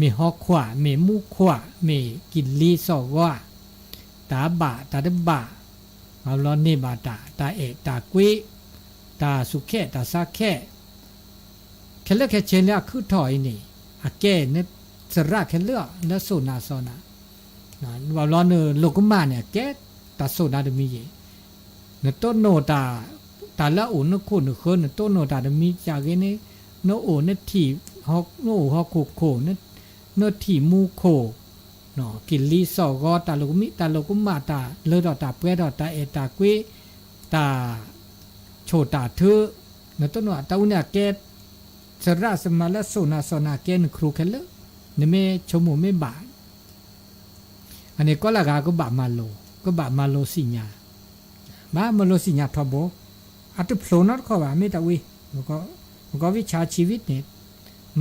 မ့ၢ်ဟီခွါ မ့ၢ်မူခွါ မ့ၢ်ကလံၤစိာ်ဂီၤ, တၢ်ဘၣ်တၢ်တဘၣ်, ဘၣ်ဘျီန့ၢ်ဘၣ်တၢ် တၢ်အဲၣ်တၢ်ကွံ, တၢ်ဆူးခဲတၢ်ဆါခဲ, ခဲလၢာ်ခဲဆ့လၢအခုထီၣ်အံၤန့ၣ် အကဲနသရၣ်ခဲလၢာ်လၢစိာ်နၤစီၤနၤ, ဘၣ်ဘျီနလိာ်ကမၣ်န့ၣ် အကဲတၢ်စိာ်နၤတမံၤယံၤ, နတိၢ်နီၣ်တၢ် တၢ်လၢအအိၣ်နခိၣ်နဃၢၤ နတိၢ်နီၣ်တၢ်တမံၤစၢ်ဂ့ၤန့ၣ်, နအိၣ်နထံၣ် နအိၣ်ဟီၣ်ခိၣ်ခိၣ်, နထံၣ်မူခိၣ်, ကလံၤစိာ်ဂီၤ တၢ်လိာ်ကမံ တၢ်လိာ်ကမၣ် တၢ်လၢထီၣ်တၢ်ပှဲၤထီၣ် တၢ်အဲၣ်တၢ်ကွံ, တၢ်ဆိၣ်တၢ်ထု, နတိၢ်နီၣ်တၢ်အူန့ၣ် အကဲ သရၣ်စမၤလၢစိာ်နၤစီၤနၤ ကဲနခရူၣ်ခဲလၢာ်, နမ့ၢ်ဆိကမိၣ်မ့ၢ်ဘၣ် အန့ၣ်ကီလၢဂၤကဘၣ်မၤလိ, ကဘၣ်မၤလိစံၣ်ညါ, ဘၣ်မၤလိစံၣ်ညါထီဘိ, အတဖျိးနီတခီဘၣ် မ့ၢ်တၢ်ဝံၤ, မကီဝံဆါဆံဝံန့ၣ်,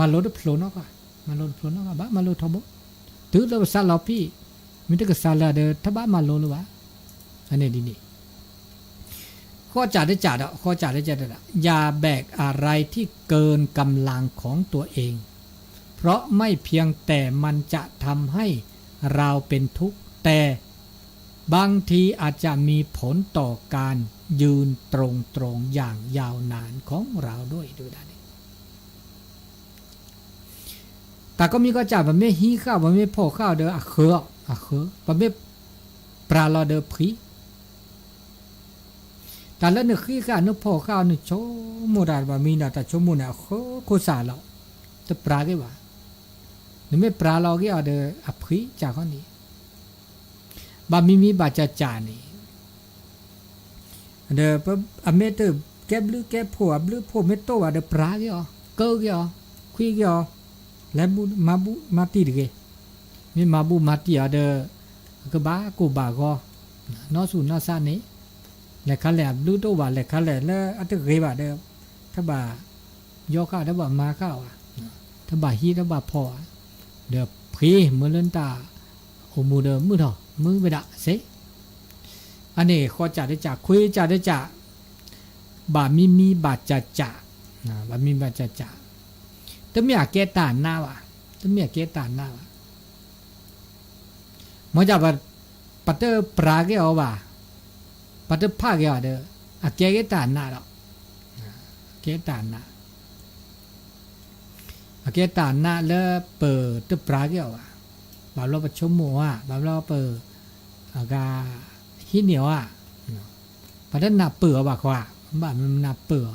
မၤလိတဖျိးနီတခီ, မၤလိတဖျိးနီတခီ ဘၣ်မၤလိထီဘိ, တုၤလၢပစးလီၤဖံး, မ့ၢ်တကစးလၢဒီး တဘၣ်မၤလိလၢၤဘၣ်, အန့ၣ်ဒ်န့ၣ် ဃိးကၢ်တကၢ်ဒီး ဃိးကၢ်တကၢ်ဒီး อย่าแบกอะไรที่เกินกำลังของตัวเอง เพราะไม่เพียงแต่มันจะทำให้เราเป็นทุกข์ แต่บางทีอาจจะมีผลต่อการยืนตรงๆ อย่างยาวนานของเราด้วย တၢ်ကိးမံၤကိးကၢ် ပမ့ၢ်ဟံးဃာ် ပမ့ၢ်ဖီၣ်ဃာ်ဒီး အဃၢၤ, အဃၢၤ, ပမ့ၢ်ပြးလီၤဒီးဖှံ, တၢ်လၢနဟံးဃာ် နဖီၣ်ဃာ် နဆိကမိၣ်တၢ်ဘၣ်မံဒီး တၢ်ဆိကမိၣ်န့ၣ် အဃၢၤခိၣ်စးလီၤ, တပြးက့ၤဘၣ်, နမ့ၢ်ပြးလီၤက့ၤအီၤဒီး အဖှံစၢ်ခီန့ၣ် ဘၣ်မံမံဘၣ်စၢ်စၢ်န့ၣ် ဒီးအမ့ၢ်တကဲဘျုးကဲဖှိၣ် အဘျုးဖှိၣ်မ့ၢ်တအိၣ်ဘၣ်ဒီး ပြးက့ၤအီၤ ကၢက့ၤအီၤ ခွံက့ၤအီၤ လဲၤမၤဘူၣ်မၤတံၢ်တဂ့ၤ, မ့ၢ်မၤဘူၣ်မၤတံၢ်အီၤဒီး ကဘၣ်ကိၢ်ဘၣ်ဂီၤ နီၢ်ဆူၣ်နီၢ်ဆါန့ၣ် လဲၤခါလဲၣ်အဘျုးတအိၣ်ဘၣ် လဲၤခါလဲၣ်လၢအတဂ့ၤဘၣ်ဒီး တဘၣ် ယီဃာ်တဘၣ်မၤဃာ်ဘၣ်, တဘၣ်ဟံးတဘၣ်ဖီၣ်ဘၣ်, ဒီးဖှံမ့ၢ်လၢတၢ်အိၣ်မူဒီးမုာ်ထီၣ်မုာ်ဝဲဒၣ်စ့ၢ်, အန့ၣ်ဃိးကၢ်တကၢ် ခွံကၢ်တကၢ်, ဘၣ်မံမံဘၣ်စၢ်စၢ်, ဘၣ်မံဘၣ်စၢ်စၢ်, တမ့ၢ်အကဲတၢ်နးဘၣ်, တမ့ၢ်အကဲတၢ်နးဘၣ် မ်ပတပြးက့ၤအီၤဘၣ်, ပတဖးက့ၤအီၤဒီး အကဲက့ၤတၢ်နးဒီး, အကဲတၢ်နး, အကဲတၢ်နးလၢပတပြးက့ၤအီၤဘၣ်, ဘၣ်ဘျီပဆိကမိၣ်ဧါ, ဘၣ်ဘျီပ အဂၤဟံးန့ၢ်အီၤဧါ, ပတနၢ်ပၢၢ်အီၤဘၣ်ဃီဧါ, ဘၣ်မနၢ်ပၢၢ်အီၤ,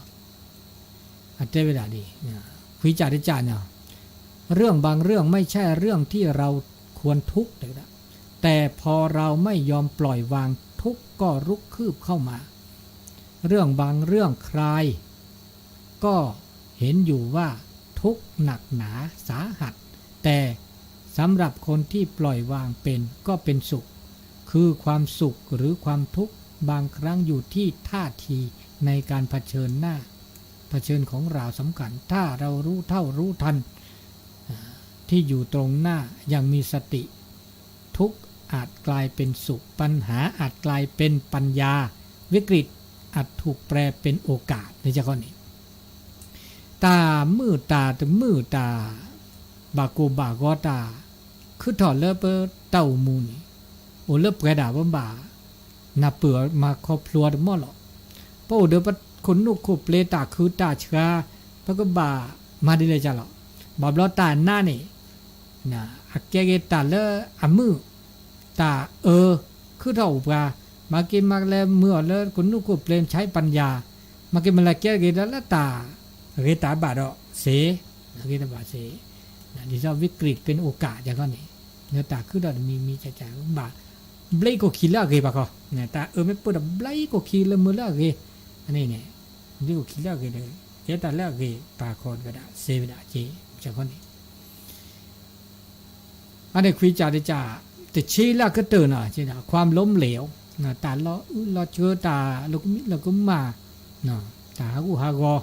အတဲဝဲဒၣ်ဒ် ခွံကၢ်တကၢ်န့ၣ် เรื่องบางเรื่องไม่ใช่เรื่องที่เราควรทุกข์ แต่พอเราไม่ยอมปล่อยวางทุกข์ก็รุกคืบเข้ามา เรื่องบางเรื่องใครก็เห็นอยู่ว่าทุกข์ ทุกข์หนักหนาสาหัส แต่สำหรับคนที่ปล่อยวางเป็นก็เป็นสุข คือความสุขหรือความทุกข์บางครั้งอยู่ที่ท่าทีในการเผชิญหน้า เผชิญของเราสำคัญ ถ้าเรารู้เท่ารู้ทัน ที่อยู่ตรงหน้าอย่างมีสติ ทุกข์อาจกลายเป็นสุข ปัญหาอาจกลายเป็นปัญญา วิกฤตอาจถูกแปลเป็นโอกาส န့ၣ် တၢ်မုၢ် တၢ်တမုၢ် တၢ်ဘၣ်ကိၢ်ဘၣ်ဂီၤ တၢ်ခုထီၣ်လၢပတၢ်အိၣ်မူန့ၣ် အိၣ်လၢပှဲၤဒၣ် ပဘၣ်နၢ်ပၢၢ်အီၤ မၤခီဖျိအီၤတမီၢ်လီၤ. ပအိၣ်ဒီးပခိၣ်နူာ်ခိၣ်ပျ့ၤ တၢ်ခုတၢ်ဆှါ ပကဘၣ်မၤဒ်လဲၣ်ကလီၤ. ဘၣ်ဘျီတၢ်နါန့ၣ် အကဲက့ၤတၢ်လၢအမုာ် တၢ်အၢ ခုထီၣ်အိၣ်ပှၤ မၤက့ၤမၤကလဲၤမုာ်အီၤလၢကနူာ်ခိၣ်ပျ့ၤ မဆါပၣ်ညၣ် မၤက့ၤမၤလဲၤကဲက့ၤဒီးလၢတၢ် ဂ့ၤတၢ်ဘၣ်ဒီးစ့ ဂ့ၤတၢ်ဘၣ်စ့ ဒ်သိး วิกฤตเป็นโอกาส ယၤခီန့ၣ် လၢတၢ်ခုထီၣ်တမံၤမံၤကက ဘၣ်ဘျ့ကိၢ်ခံလၢအဂ့ၤဘၣ်ခီ တၢ်အၢမ့ၢ်ပၢၢ်ဒီးဘျ့ကိၢ်ခံလၢမုာ်လၢအဂ့ၤ အန့ၣ်န့ၣ် ဘျ့ကိၢ်ခံလၢအဂ့ၤဒီး ကဲတၢ်လၢအဂ့ၤပာ်ခီဝဲဒၣ်စ့ဝဲဒၣ်က့ ယၤခီန့ၣ် အန့ၣ်ခွံကၢ်တကၢ် တဆံလၢအကတၢၢ်နီၤ ความล้มเหลว တၢ်လီၤအုၣ်လီၤကၢ တၢ်လီၤကမံလီၤကမၣ် တၢ်ဟးဂူာ်ဟးဂီၤ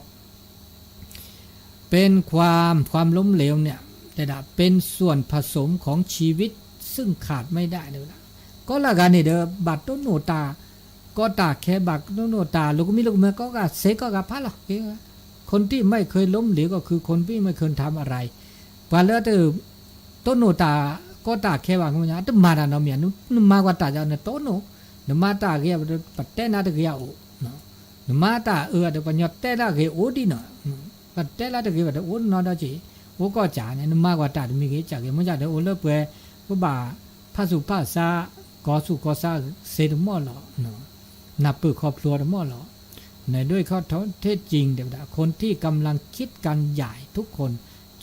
เป็นความ ความล้มเหลวเนี่ย แต่ละเป็นส่วนผสมของชีวิตซึ่งขาดไม่ได้ န့ၣ်ဝဲဒၣ် ကီလၢအဂၤန့ၣ်ဒီး ဘၣ်တိၢ်နီၣ်တၢ်ကီတၢ်ခဲ ဘၣ်တိၢ်နီၣ်တၢ်လီၤကမံလီၤကမၣ် ကိးဂၤစ့ကိးဂၤဖးလီၤ คนที่ไม่เคยล้มเหลวก็คือคนที่ไม่เคยทำอะไร ပှၤလၢတ တိၢ်နီၣ်တၢ်ကီတၢ်ခဲဘၣ် အတမၤတၢ်နီတမံၤ နမၤကွၢ်တၢ်ဒီးနတိၢ်နီၣ် နမၤတၢ်ဂ့ၤဘၣ်ဒီး ပတဲနၤတဂ့ၤအအိၣ် နမၤတၢ်အၢဒီး ပှၤကညီတဲလၢအဂ့ၤအိၣ်ဒံးနီၤ ပတဲလၢတဂ့ၤဘၣ်ဒီး အိၣ်နီဒီးက့ၤ အိၣ်ကီၢ်ကၢ်န့ၣ် နမၤကွၢ်တၢ်တမံၤဂ့ၤကၢ်ဂ့ၤ မ့ၢ်ကၢ်ဒီးအိၣ်လၢပှဲၤ ပဘၣ်ဖးဆူၣ်ဖးဆါ ကီၤဆူၣ်ကီၤဆါစ့တမီၢ်လီၤ နၢ်ပၢၢ်ခီဖျိတမီၢ်လီၤ ในด้วยข้อเท็จจริง แต่คนที่กำลังคิดการใหญ่ทุกคน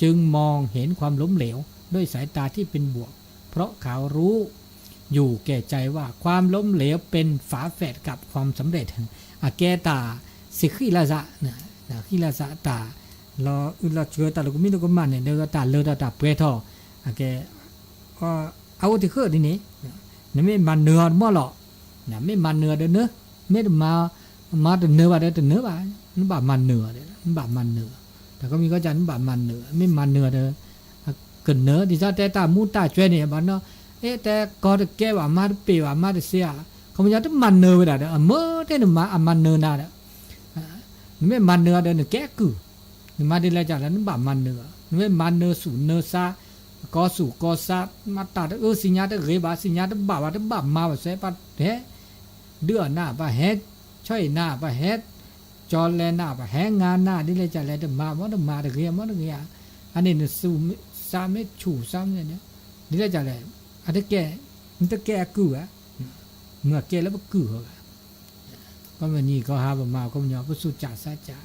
จึงมองเห็นความล้มเหลวด้วยสายตาที่เป็นบวก เพราะเขารู้อยู่แก่ใจว่าความล้มเหลวเป็นฝาแฝดกับความสำเร็จ အကဲတၢ်စံးဃံလၤစး ဃံလၤစးတၢ် လီၤအုၣ်လီၤကၢ တၢ်လီၤကမံလီၤကမၣ်န့ၣ် ဒီးတၢ်လၢဒီးတၢ်ပှဲၤထီၣ် အကဲ အအိၣ်တံၢ်ဃုာ်ဒ်န့ၣ် နမ့ၢ်မၤနၢၤအီၤတမီၢ်လီၤ မ့ၢ်မၤနၢၤဒီးနၢၤ မ့ၢ်တမၤတနၢၤဘၣ်ဒီးတနၢၤဘၣ် နဘၣ်မၤနၢၤအီၤဒီး နဘၣ်မၤနၢၤ တၢ်ကီမံၤကီၢ်ကၢ် နဘၣ်မၤနၢၤ မ့ၢ်မၤနၢၤအီၤဒီး ကနၢၤ ဒ်သိးတဲတၢ်မူတၢ်ကွဲးန့ၣ် ဘၣ်နီၤ အ့ တဲကီတကဲဘၣ် မၤတပ့ၢ်ဘၣ် မၤတစ့ဧါ ခီပညီတမၤနၢၤဝဲဒၣ်ဒီး အမၢတဲနမၤအမၤနၢၤနၤဒီး နမ့ၢ်မၤနၢၤအီၤဒီး နကဲအကုၢ် နမၤဒ်လဲၣ်ကလဲၣ် နဘၣ်မၤနၢၤ နမ့ၢ်မၤနၢၤဆူၣ်နၢၤဆါ ကီၤဆူၣ်ကီၤဆါ မၤတၢ်တအၢ သ့ၣ်ညါတဂ့ၤဘၣ် သ့ၣ်ညါတဘၣ်ဘၣ် တဘၣ်မၤဘၣ်စဲး ပှၤဟဲ ဒုးအီၣ်နၤ ပှၤဟဲဆီၣ်အံၤနၤ ပှၤဟဲ ကၠီလဲနၤ ပှၤဟဲငါနၤ ဒ်လဲၣ်ကလဲၣ် တမၤမ့ၢ်တမၤတဂ့ၤမ့ၢ်တဂ့ၤဧါ အန့ၣ်နဆူၣ်မ့ၢ်ဆါမ့ၢ်ဆူၣ်ဆါမ့ၢ် ဒ်လဲၣ်ကလဲၣ် အတကဲ နတကဲအကုၢ်ဘၣ် မ့ၢ်အကဲလၢပကုၢ်ဃီဘၣ် ကီၢ်မံၤနံၤကီၢ်ဟါ ပမၤကီၢ်ပညီ ပဆူၣ်စၢ်စါစၢ်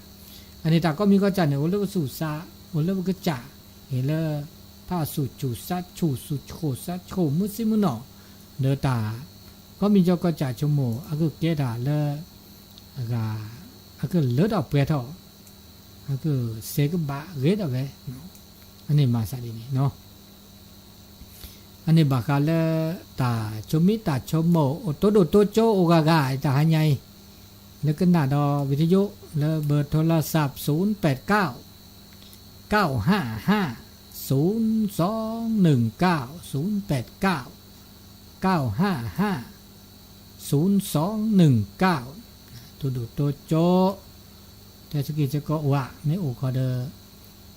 အန့ၣ်တၢ်ကီၢ်မံၤကီၢ်စၢ်န့ၣ် အိၣ်လၢပဆူၣ်စၢ် အိၣ်လၢပကစၢ် အ့ၣ်လၢ ဖးဆူၣ်ဆူၣ်စၢ်ဆူၣ် ဆူၣ်ဆူၣ်စၢ်ဆူၣ် မုၢ်ဆ့မုၢ်နီၢ် ဒီးတၢ် ကီၢ်မံၤကီၢ်စၢ်ဆိကမိၣ် အကကဲတၢ်လၢ အဂၤ အကလၢထီၣ်ပှဲၤထီၣ် အကစဲးကဘၣ်ဂ့ၤထီၣ်ဝဲ အန့ၣ်မၤစၢ်ဒ်န့ၣ် အန့ၣ်ဘၣ်ဃးလၢ တၢ်ဆိမိၣ်တၢ်ဆိကမိၣ် အိၣ်တိၢ်ဒိၣ်တိၢ်ကၠိအိၣ်ဂၤဂၤ တၢ်ဟါညါအံၤ လၢကနၣ်ဒီး วิทยุ လၢ เบอร์โทรศัพท์ ศูนย์แปดเก้า เก้าห้าห้า ศูนย์สองหนึ่งเก้า ศูนย์แปดเก้า เก้าห้าห้า ศูนย์สองหนึ่งเก้า တိၢ်ဒိၣ်တိၢ်ကၠိ တဲဆကံၢ်ဆကီးဝး မ့ၢ်အိၣ်ခီဒီး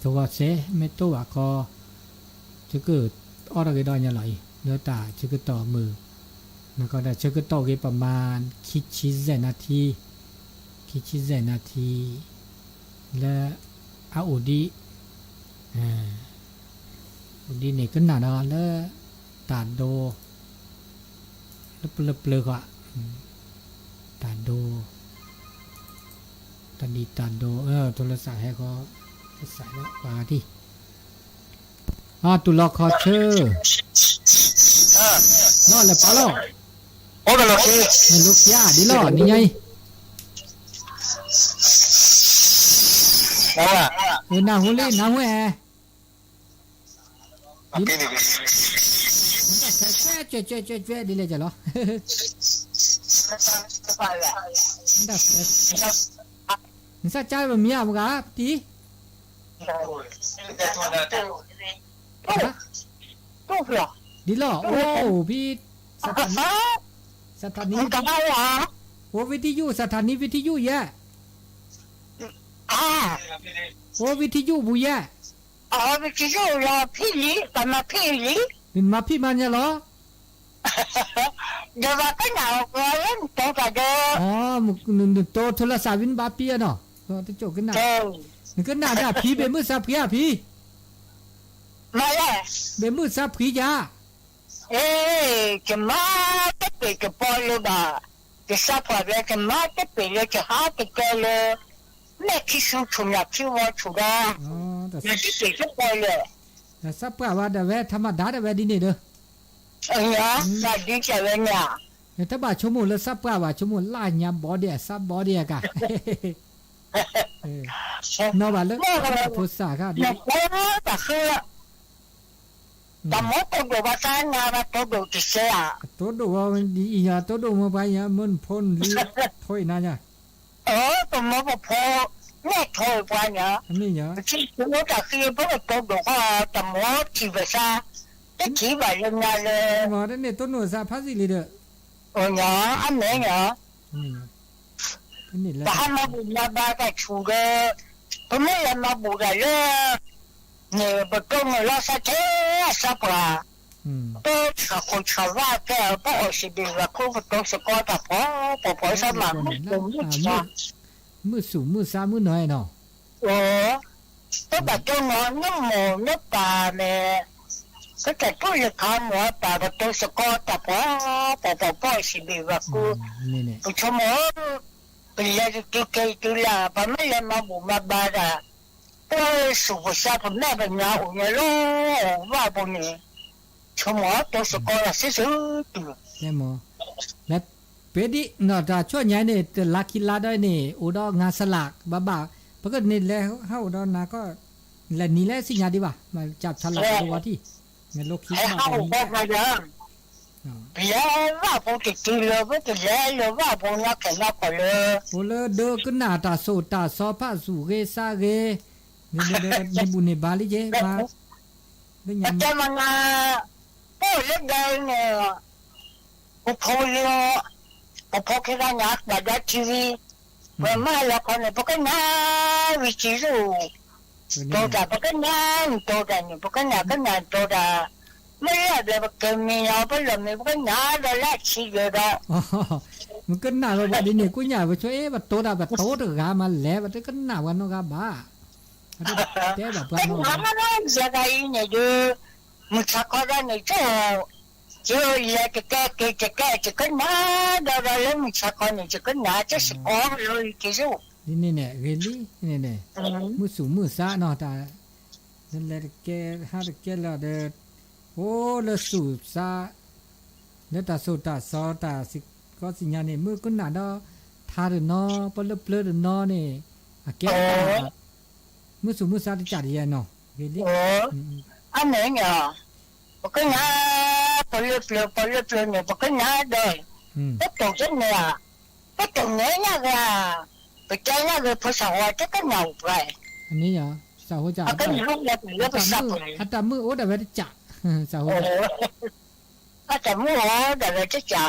သဝီစဲ မ့ၢ်တိၢ်ဘၣ်ခီ ဆၢကၢၣ်အီၣ်တၢ်ဂ့ၤဒီးညါလီၤအံၤ လၢတၢ်ဆၢကတီၢ်မုၢ် နကီးဒၣ်ဆၢကတီၢ်ဂ့ၤပမၤ ခံဆံယဲၢ်နၣ်ထံ ခံဆံယဲၢ်နၣ်ထံ လၢအအိၣ်ဒံး အိၣ်ဒံးန့ၣ်ကနၣ်ဒီးလၢ တၢ်ဒိ လၢပျၢၤပျၢၤဃီ တၢ်ဒိ တၢ်ဒံၣ်တၢ်ဒိ ထိလစးဟဲဃီ လစးလၢပှၤဂၤထံၣ် အတူၢ်လီၤခီဆၢ လီၤလဲၤပာ်လီၤ အိၣ်ကလီၤခ့ လိၤဖျါဒ်လီၤ နံၤညါအံၤ မ့ၢ်ဝဲ နၢ်ဟူလံ နၢ်ဟူဧါ, ဒ်လဲၣ်, ကွဲကွဲကွဲကွဲကွဲ ဒ်လဲၣ်ကလီၤ, နသးကါပမံၤဧါ ပှၤတံၤ, ဒ်လီၤ အိၣ်ဖဲ สถานี, สถานี, အိၣ် วิทยุ สถานีวิทยุ ယဲၢ် အိၣ် วิทยุ ပူၤယဲၢ်, အိၣ် วิทยุ လီၤဖံးလံ ပမၤဖံးလံ, မၤဖံးမၤညါလီၤ, ဒီးဘၣ်ကနၣ်အီၤကီးလၢနတိၤတၢ်ဒီး, နတိၤ โทรศัพท์ ဝံၤနဘၣ်ပံးအနီၤ, တကၠိၣ်ကနၣ်, နကနၣ်ဒၣ်ဖံး ဘ့ၣ်မုၢ်စါဖှံဧါဖံး, မ့ၢ်လဲၣ်, ဘ့ၣ်မုၢ်စါဖှံယါ, အ့, ယမါတပ့ၤတပီလၢၤဘၣ်, ယစးပှၢ်ဘျဲ ယမါတပ့ၤလၢယဟါတကဲလၢ မဲာ်ခံဆူၣ်ထူၣ်နၢ်ခံဝီထူၣ်ဒီး, ယတပ့ၤတပီလၢၤ, စးပှၢ်ဘၣ်ဒၣ်ဝဲ ထးမၤဒါဒၣ်ဝဲဒ်န့ၣ်ဒီး, နဒ်ကဲဝဲန့ၣ်, နတဘၣ်ဆိကမိၣ်လၢစးပှၢ်ဘၣ် ဆိကမိၣ်လၢညါဘီဒဲး စးဘီဒဲးအကါ နီၢ်ဘၣ်လၢ ဖိစၢ်ခါဒ်, တၢ်မ့ၢ် တိဒိၣ်ဘၣ်သးနၤဘၣ်တိဒိၣ်တစဲးဧါ, တိဒိၣ်ဝဲအံၤ တိဒိၣ်မ့ၢ်ပှၤအံၤ မ့ၢ်နဖိနလံၤ ထိအံၤနၤယါ, ပမိၢ်ပဖိ နဲၣ်ထိပှၤန့ၣ်, ပထံၣ်ပအိၣ်တၢ်ဃံ ပကတိဒိၣ်ဃီ တၢ်မ့ၢ်ထံၣ်ဘၣ်သး, တထံၣ်ဘၣ်လၢနၤလၢ, တန့ၢ်တိဒိၣ်သးဖးစံးလံဒီး, အမ့ၢ်န့ၣ် ပဟးမၤဘူၣ်မၤဘါတၢ်ဆူၣ်ဒီး, ပမ့ၢ်လဲၤမၤဘူၣ်တၢ်လၢ, န့ၣ် ပတိၢ်နီၣ်လီၤသးထဲအစးပှၢ်, ပဆၣ်ခိၣ်ဆၣ်ဝါကဲ ပအီၣ်စံးဘ့ၣ်ဘၣ်ခူ ပတိစကီတၢ်ဖီ, ပှၤဖီသးမၤမုၢ်မုၢ်ဆါ မုၢ်ဆူၣ်မုၢ်ဆါမုၢ်နီၤနီၤ, ပဘၣ်တိၢ်နီၣ်နမိၢ်နပၢ်မ့ၢ်, ကတၢၢ်တူၢ်လၢခါမိၢ်ပၢ် ပတိစကီတၢ်ဖီ, ပှၤဖီပအီၣ်စံးဘ့ၣ်ဘၣ်ခူ, ပဆိကမိၣ်, ပလဲၤတတုၤကဲၤတုၤလၢ် ပမ့ၢ်လဲၤမၤဘူၣ်မၤဘါတၢ်, ပှၤဆူၣ်ပစါပမဲာ်ပညါအိၣ်န့ၣ်လီၤ, အိၣ်ဘၣ်ပူၤန့ၣ်, ဆိကမိၣ်တိစကီတၢ်စုစုတုၤ ပ့ၤဒ်နီၢ်တၢ်ဆီၣ်ညါန့ၣ် တလါခံလါဒီးန့ၣ် အိၣ်ဒီးငါစလၢ်ဘၣ်ဘၣ်, ပကန့ၣ်လဲၤဟးအိၣ်ဒီးနၤကီၢ်, လဲၤနံၤလၢစံၣ်ညါဒံးဘၣ်, မ့ၢ်ကၢ်ဖျါလၢကဝီၤထံၣ်, မ့ၢ်လိခံမး, ပလဲၤဘၣ်ဖိတတုၤလၢ ပတလဲၤလၢဘၣ်ဖိနီၢ်ခဲနီၢ်ကီၢ်လၢ, အိၣ်လၢဒိကနၣ်တၢ်စိၣ်တၢ်စီဖးစူၣ်ဂ့ၤစါဂ့ၤ, န့ၣ်ဘူၣ်န့ၢ်ဘါလံက့ၤ, ပတဲမနၤ, ပအိၣ်လၢဒဲန့ၣ်, ပဖိလၢ, ပဖိခဲဒၣ်ညါဘၣ်ဒီးထံဝံၤ, ပမၤလီၤခီန့ၣ် ပကနၣ်ဝံၤကံၢ်ဆူၣ်, တိတၢ် ပကနၣ်တိတၢ်န့ၣ် ပကနၣ်ကနၣ်တိတၢ်, မ့ၢ်လၢဘျဲၣ်ပကမံၤညါ ပလီၢ်မံၤ ပကနၣ်ဒီးလၢအဆံးဒီးဒီး, မ့ၢ်ကနၣ်လီၤပှၤဒ်န့ၣ် ကိညၣ်ပဆိ အဲ ပတိတၢ် ပတိတဂၤမးလဲၣ် ပတကနၣ်ပှၤနီတဂၤဘၣ်, ပတဲဘၣ်ပှၤနီတဂၤ, ယဲဒၣ်အံၤန့ၣ်ဒီး, မုၢ်ဆါခီဒၣ်န့ၣ် က, ယလဲၤတကဲက့ၤတကဲ ယကနၣ်ဒီးဒီးလၢမုၢ်ဆါခီန့ၣ် ယကနၣ်တစ့ၢ်ကီးလီၤက့ၤဆူၣ်, ဒ်န့ၣ်န့ၣ် ဂ့ၤလံန့ၣ်န့ၣ်, မုၢ်ဆူၣ်မုၢ်ဆါနီၤ တၢ်, နလဲၤတကဲဟးတကဲလီၤဒီး, အိၣ်လၢဆူၣ်စါ, လၢတၢ်စိၣ်တၢ်စီတၢ်စံးကီးစံးညါန့ၣ် မ့ၢ်ကနၣ်ဒီး, ထါတနီၤ ပလၢပျၢၤတနီၤန့ၣ်, အကဲ, မုၢ်ဆူၣ်မုၢ်ဆါတကးဒ်ယဲနီၤ ဂ့ၤလံ, အန့ၣ်, ပကနၣ်, ပလၢပျၢၤ ပလၢပျၢၤန့ၣ် ပကနၣ်ဒီး, ပတိၢ်တန့ၢ်ဧါ, ပတိၢ်န့ၢ်ညါဂ့ၤဧါ, ပတဲညါဂ့ၤ ဖိသၣ်ဝါတကနၣ်အိၣ်ပှၤ, အန့ၣ်, အတၢ်မုၣ်အိၣ်ဒၣ်ဝဲတကး, အတၢ်မုၣ်အိၣ်ဒၣ်ဝဲတကး,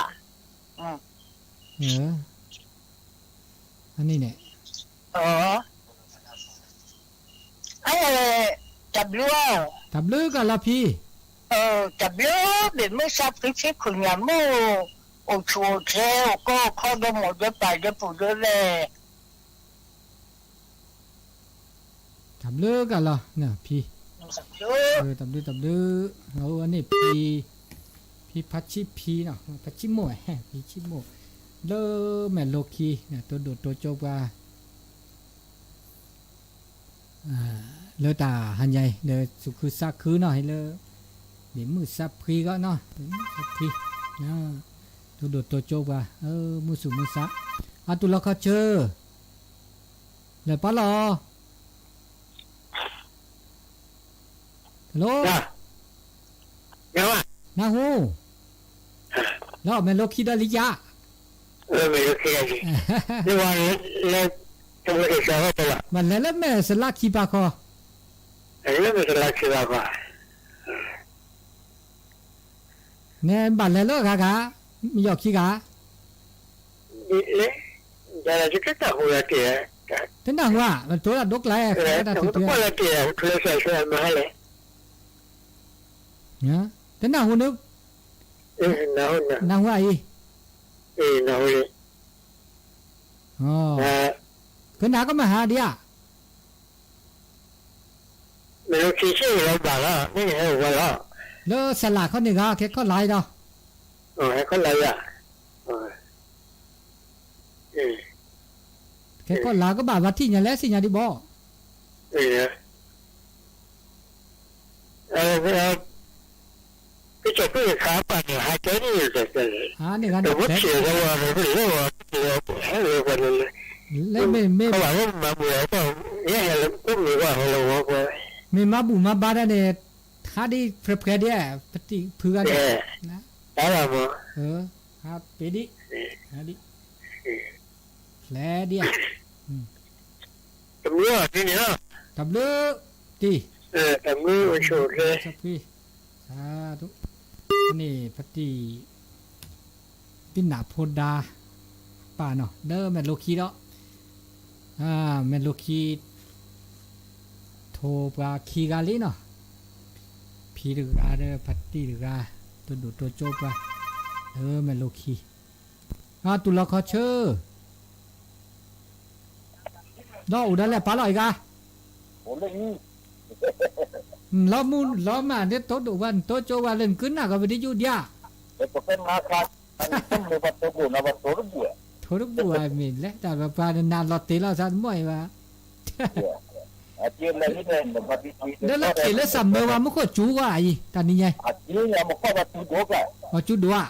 အန့ၣ်န့ၣ် တၢ်ဘျုး, တၢ်ဘျုးကလီၤဖံ, တၢ်ဘျုးဘ့ၣ်မုၢ်ဆါဖံဖံခိၣ်ညၣ်မုၣ်, အိၣ်ဆူၣ်အိၣ်ချ့ အိၣ်ကီအိၣ်ခဲဒီးမိၢ်ဒီးပၢ်ဒီးပုၢ်ဒီးဝဲၢ် တၢ်ဘျုးကလီၤ, ဖံ, တၢ်ဘျုးတၢ်ဘျုး, အန့ၣ်ဖံ, ဖံဖါဆံဖံ, ဖါဆံမိၢ်, ဖံဆံမိၢ်, လၢမဲာ်လိခံ, တိဒိၣ်တိကၠိပှၤ လၢတၢ်ဟါညါအံၤ လၢသူၣ်ခုသးခုနီၤ လၢ ဘ့ၣ်မုၢ်ဆါဖှံဂီၢ်နီၤ ဘ့ၣ်မုၢ်ဆါဖှံ, တိဒိၣ်တိကၠိပှၤ, မုၢ်ဆူၣ်မုၢ်ဆါ, အတူၢ်လီၤခီဆၢ, လၢပၢ်လီၤ, လၢ နၢ်ဟူ, လၢမဲာ်လိခံဒီးလံဧါ, ဘၣ်လဲၤလၢမဲာ်စလါခံပၤခီ, နဘၣ်လဲၤလၢအဂၤဂၤ, မ့ၢ်ယီၤခံဂၤ, တနၢ်ဟူဧါ, တိၤဒိကျါ, တနၢ်ဟူန့ၣ်, နၢ်ဟူအံၤ, ကနၣ်ကမၤဟါဒံးဧါ, လၢစလးခီန့ၣ်ဂၤ ကဲခီၣ်လါအံၤဒီး, ကဲခီၣ်လါကဘၣ်ဝဲထံၣ်ညါလဲၣ် စံၣ်ညါဒံးဘၣ် ကစၢၢ်ခိၣ်ခါပာ်န့ၣ် ဟးကဲန့ၣ် တမ့ၢ် လၢမ့ၢ် မ့ၢ်မၤဘူၣ်မၤဘါဒၣ်န့ၣ် ဟးဒ်ဖျဲးဖျဲးဒ် ပတံၣ်ဖုဂၤန့ၣ် ဟးပ့ၤဒ် ဖျဲးဒ်ဧါ တဘျုး တံၢ် တံၢ် ဖှံ န့ၣ် ပတံၣ် ပနၢ်ဖိဒါ ပာ်နီၤ လၢမဲာ်လိခံဒီး မဲာ်လိခံ ထိးပှၤခံဂၤလံနီၤ ဖံတဂၤဒီး ပတံၣ်တဂၤ တိၢ်ဒိၣ်တိၢ်ကၠိပှၤ လၢမဲာ်လိခံ တူၢ်လီၤခီဆၢ ဒီးအိၣ်ဒီးလဲၤပာ်လီၤအံၤဂၤ လီၤမူလီၤမၢ် နတိၢ်ဒိၣ်ဝဲ နတိၢ်ကၠိဝဲလၢနကနၣ်ကီးပဒံးယူဒံးဧါ ထိတဘူၣ်ဧါ မ့ၢ်လဲၤတၢ်ပှၤနနၢ်လီၤတ့ၢ်လီၤသးတမီၢ်အံၤဘၣ် ဒီးလီၤတ့ၢ်လၢစၢ်မၢဝဲမူခိၣ်စူၤဂီၢ်အံၤ တၢ်နံၤညါ အီၤစူၤဒိၣ်ဧါ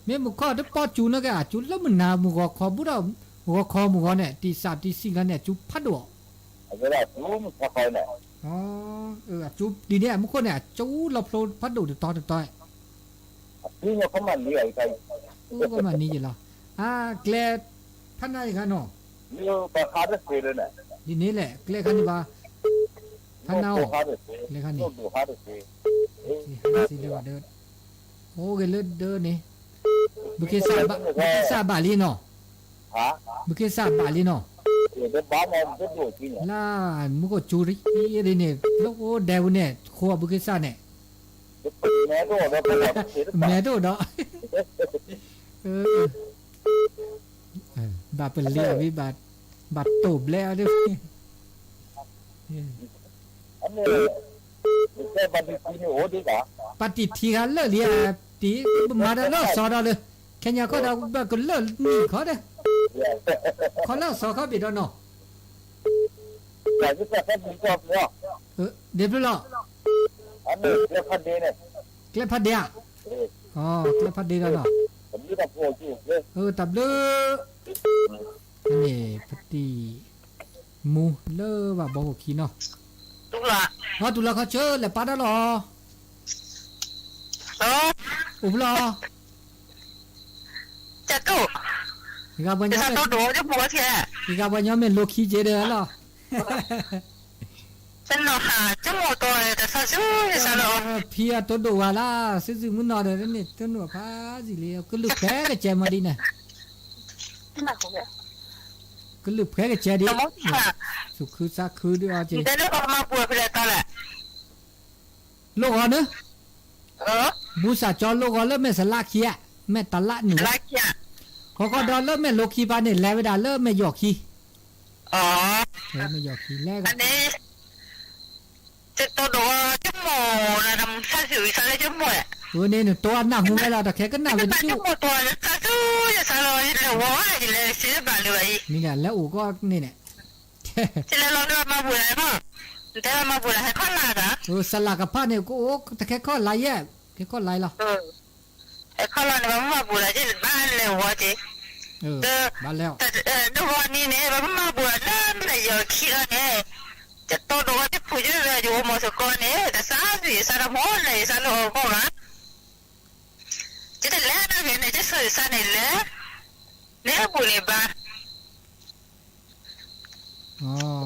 မ့ၢ်မူခိၣ်တပီၢ်စူၤန့ၣ်က့ အစူၤလၢမုၢ်နၤမုၢ်ဂီၤခီဘူးဒီး ဂီၤခီမုၢ်ဂီၤန့ၣ် တံၢ်စၢ်တံၢ်စံၣ်လီၤန့ၣ် အစူၤဖးဒိၣ် အစူၤဒ်န့ၣ် မူခိၣ်န့ၣ် အစူၤလီၤဖျိဖးဒိၣ်တတီၤတတီၤ ကမၤနံၤယလီၤ အကျဲ ဖးနါယဂၤနီၤ ဒ်န့ၣ်လဲၣ် ကျဲခါန့ၣ်ဘၣ် ဖးနါအီၤ ကျဲခါန့ၣ် ဟးစံးလၢဘၣ်ဒီး အိၣ်ဂ့ၤလၢဒၢန့ၣ် ဘုခ့စၢ်ဘၣ်လံနီၤ ဘုခ့စၢ်ဘၣ်လံနီၤ လၢမူခိၣ်စူၤရံၤရံၤန့ၣ် လၢမူခိၣ်စူၤရံၤရံၤန့ၣ် ဃိဘုခ့စၢ်န့ၣ် မဲာ်တအိၣ်ဒီး ဘၣ်ပလ့ၤအီၤဝံၤ ဘၣ်တိာ်ဘျဲအီၤဒ် ပတံၢ်ထံဂၤလၢာ်လံဧါ တံၢ် ပမၤတၢ်လၢအစီဒီးလၢ ခဲညါခီဒီး ပကလၢာ်နံၣ်ခီဒီး ခီလၢအစီခီဘ့ၣ်ဒီးနီၤ ဒ့ဖျၢၣ်လီၤ ကျဲဖးဒ့ဧါ ကျဲဖးဒ့ဒီးနီၤ တၢ်ဘျုး န့ၣ်ပတံၢ် မူလၢဘၣ်ဘီခိၣ်ခံနီၤ ဟီတူၢ်လီၤခီဆၢလဲၤပာ်တၢ်လီၤ အိၣ်ဖျီ ယဂၤပှၤညီမ့ၢ်လိခံက့ဒီးလီၤ ဖံအတိၢ်ဒိၣ်ဝဲလၢ စုစုမုၢ်နီၤဒီးန့ၣ် တနုာ်ဖးစံးလံ ကလုၢ်ဖျဲကစဲမၤဒ်န့ၣ် ကလုၢ်ဖျဲကစဲဒ် သူၣ်ခုသးခုဒ်အီၤက့ၤ လိၣ်ဂီၤန့ၣ် ဘူးစၢ်ကၠီလိၣ်ဂီၤလၢမဲာ်စလးခံဧါ မဲာ်တလးနုာ်ဝဲ ခီခီဒီးလၢမဲာ်လိခံပၤန့ၣ် လဲၤဝဲဒၣ်လၢမဲာ်ယီၢ်ခံ မဲာ်ယီၢ်ခံလဲၤဂၤ အန့ၣ်နတိၢ်အနၢ်ဟူဝဲလီၤ တၢ်ခဲကနၣ်ဝဲတက့ၢ် မ့ၢ်ဒၣ်လဲၤအိၣ်ကီၢ်န့ၣ်န့ၣ် စလးကဖၣ်န့ၣ် ကအိၣ်တခဲခီၣ်လါယဲၢ် ခဲခီၣ်လါလီၤ ဟဲခီၣ်လီၤန့ၣ် ပမၤဘူးလီၤက့ၤ ဘၣ်လဲၤဝီက့ၤ ဘၣ်လဲၤ တဂီၤနံၤန့ၣ် ပမၤဘူးလီၤလၢမဲာ်ယီၢ်ခံလီၤန့ၣ် ယတိၢ်ဒိးဝဲ ယဖုယုၢ်ဝဲ ယအိၣ်မီၤစ့ၢ်ကီးန့ၣ် တစးယစးတမီၢ်လဲၤ ယစးလၢအီၤကီၢ်ဂၤ, ယတလဲၤနီၢ်ဂ့ၤန့ၣ် ယဆိၣ်ယစးန့ၣ်လဲၤ, န့ၣ်ပူၤန့ၣ်ဘၣ်,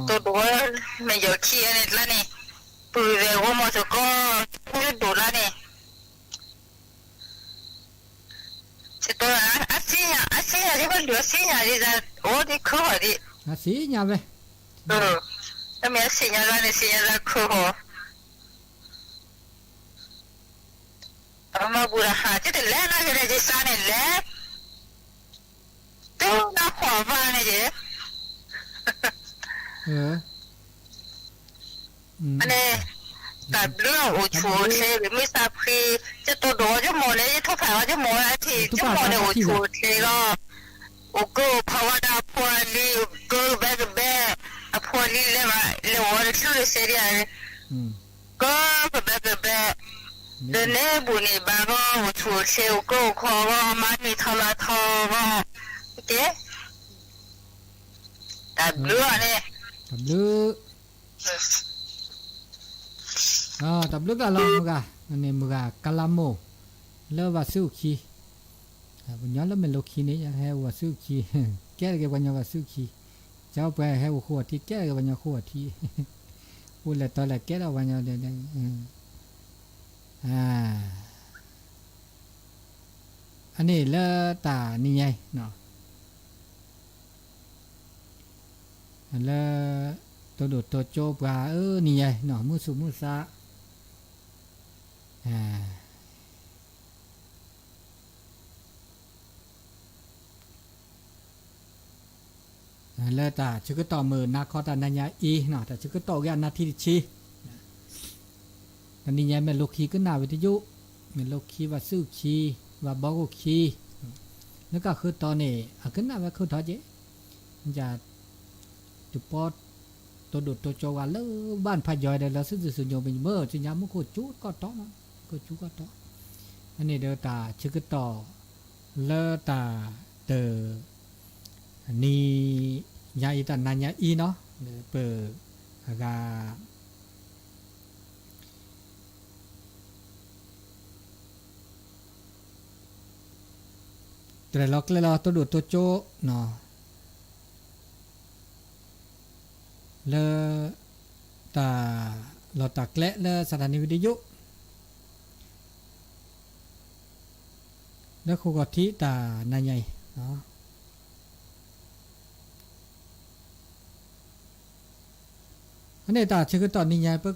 တိၢ်ဒိးဝဲ မ့ၢ်ယီၤခံန့ၣ်ကျါန့ၣ်, ပုၢ်ဝဲၢ်အိၣ်မီၤစ့ၢ်ကီး ယုၢ်ဒိၣ်လၢန့ၣ် စ့ၢ်ကီး အစံၣ်ညါ အစံၣ်ညါ ယကလုၢ်အစံၣ်ညါ ယအိၣ်ဒံးခုၣ်ဟီၣ်ဒံး, အစံၣ်ညါဝဲ, တမ့ၢ်အစံၣ်ညါလၢန့ၣ် စံၣ်ညါလၢခုၣ်ဟီၣ်, အမၤဘူၣ်ဒီးဟး ယတလဲၤနီၢ်ဂ့ၤဒီး ယစးန့ၣ်လဲၤ, တုၤနၢ်ဖှီၣ်ဘၣ်န့ၣ်ယဲ န့ၣ်, တၢ်ဘျုးအိၣ်ဆူၣ်အိၣ်ချ့ မုၢ်ဆါဖှံ, ယတိၢ်ဒိးဝဲယမိၢ်န့ၣ် ယထိၣ်ဖးဝဲယမိၢ်ဝဲထံၣ် ယမိၢ်န့ၣ်အိၣ်ဆူၣ်အိၣ်ချ့လီၤ, အိၣ်ကၢအိၣ်ခီဝဲဒၣ်အဖိအလံၤ အိၣ်ကၢကဘဲကဘဲ, အဖိအလံၤလဲၤဘၣ် လဲၤဝဲတချုးတစဲးဒံး, ကၢကဘဲကဘဲ, ဒီးန့ၣ်ဘူးန့ၣ်ဘၣ်ဂီၢ် အိၣ်ဆူၣ်အိၣ်ချ့ အိၣ်ကၢအိၣ်ခီဂီၢ် မၤနံၣ်ထီၣ်လါထီၣ်ဂီၢ်, ကဲ တၢ်ဘျုးအီၤန့ၣ်, တၢ်ဘျုး, တၢ်ဘျုးကလီၤမုၢ်ဂၤ, န့ၣ်မုၢ်ဂၤကလါမိၢ်, လၢဝၤစုၣ်ခံ, ပှၤညီလၢမဲာ်လိခံန့ၣ် ဟဲဝၤစုၣ်ခံ, ကဲတဂ့ၤပှၤညီဝၤစုၣ်ခံ, ကၠီပှၤဟဲအိၣ်ဃိအထံ ကဲတဂ့ၤပှၤညီဃိအထံ, အိၣ်လဲၤတီလဲၤကဲထီၣ်ပှၤညီ, အန့ၣ်လၢတၢ်နံၤညါအံၤ လၢ တိၢ်ဒိၣ်တိၢ်ကၠိပှၤဧၢ နံၤညါအံၤ မုၢ်ဆူၣ်မုၢ်သး လၢတၢ်ဆၢကတီၢ်မုၢ်နၤခီတၢ်နၤညါအံၤ တၢ်ဆၢကတီၢ်ဂ့ၤအနါထံတဆံ တနံၤညါ မဲာ်လိခံကနၣ်ဝံၤတယိၣ်, မဲာ်လိခံ ဝၤစုၣ်ခံ, ဝၤဘီခိၣ်ခံ, လၢကဃုတီၤန့ၣ် အကနၣ်ဝဲခုၣ်ထီၣ်က့ၤ, တပီ တိၢ်ဒိၣ်တိၢ်ကၠိဝဲလၢဘၣ်နဖးယီၤဒီး လီၤစုၣ်စုၣ်စုၣ်ညိ ပညိမ့ၢ် ကညါမူခိၣ်ကၠူကီၢ်တီ, ကၠူကီၢ်တီ, အန့ၣ်ဒီးတၢ်ဆၢကတီၢ် လၢတၢ်တ နံၤညါအံၤ တၢ်နၤညါအံၤနီၤ ပှၤဂၤ တရဲၣ်လီၤကျဲလီၤတိၢ်ဒိၣ်တိၢ်ကၠိနီၤ လၢ တၢ်လီၢ်တၢ်ကျဲလၢ စးထီၣ်နံၤဝံၤတယိၣ် လၢဃိာ်ဂီၤထံးတၢ်နၤညါအံၤ အန့ၣ်တၢ်ဆၢကတီၢ်နံၤညါ ပက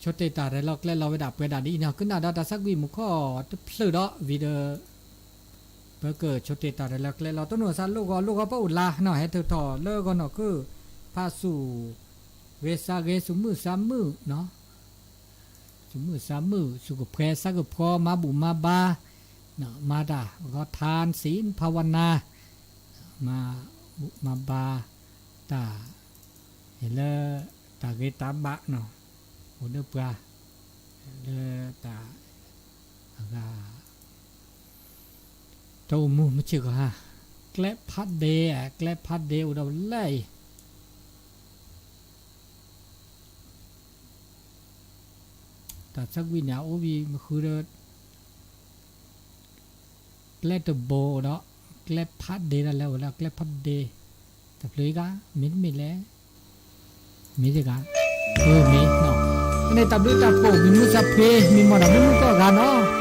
ဆိတ့ၢ်တၢ်ရဲၣ်လီၤကျဲလီၤဝဲဒၣ်ပှဲၤဒၣ်ဒ်အံၤနီၤ ကနၣ်ဒီးတၢ်ဆါကွံာ်မူၤခီၣ်တဖျၢၣ်ဒီး ဝံၤဒီး ပကဆိတ့ၢ်တၢ်ရဲၣ်လီၤကျဲလီၤ တနီၢ်သးလိၣ်ဂီၤလိၣ်ဂီၤ ပအိၣ်လၢနီၤ ဟဲထုးထီၣ်လၢဂီၤနီၢ်ခုၣ် ဖးဆူၣ် ဂဲၤစးဂဲၤ ဆူၣ်မုာ်စးမုာ်နီၤ ဆူၣ်မုာ်စးမုာ် ဆူၣ်ကဖှဲဆါကဖှီ မၤဘူၣ်မၤဘါ မၤတၢ်ဂီၤ ထါစံၣ် ဖးဝနၤ မၤဘူၣ်မၤဘါ တၢ် လၢ တၢ်ဂ့ၤတၢ်ဘၣ်နီၤ အိၣ်ဒီးပှၤ လၢတၢ် အဂၤ တအိၣ်မူမုၢ်ဆ့ၣ်ကီးဟါ ကျဲဖးဒ့ ကျဲဖးဒ့အိၣ်ဒီးလၢအံၤ တၢ်ဆၢကွံာ်န့ၣ် အအိၣ်ဝံၤမဃုဒီး ကျဲတဘိဒီး ကျဲဖးဒ့ဒၣ်လဲာ်အိၣ်လၢကျဲဖးဒ့ တဖျၢၣ်အံၤဂၤ မ့တမ့ၢ်လဲၣ် မ့ၢ်တဂၤ မ့ၢ်နီၤ အန့ၣ်တၢ်ဘျုးတၢ်ဖှိၣ် မံၤမုၢ်စၢ်ဖှံ မံၤမီၢ်ဒီးမုၢ်မုၢ်ကီၢ်ဂၤနီၤ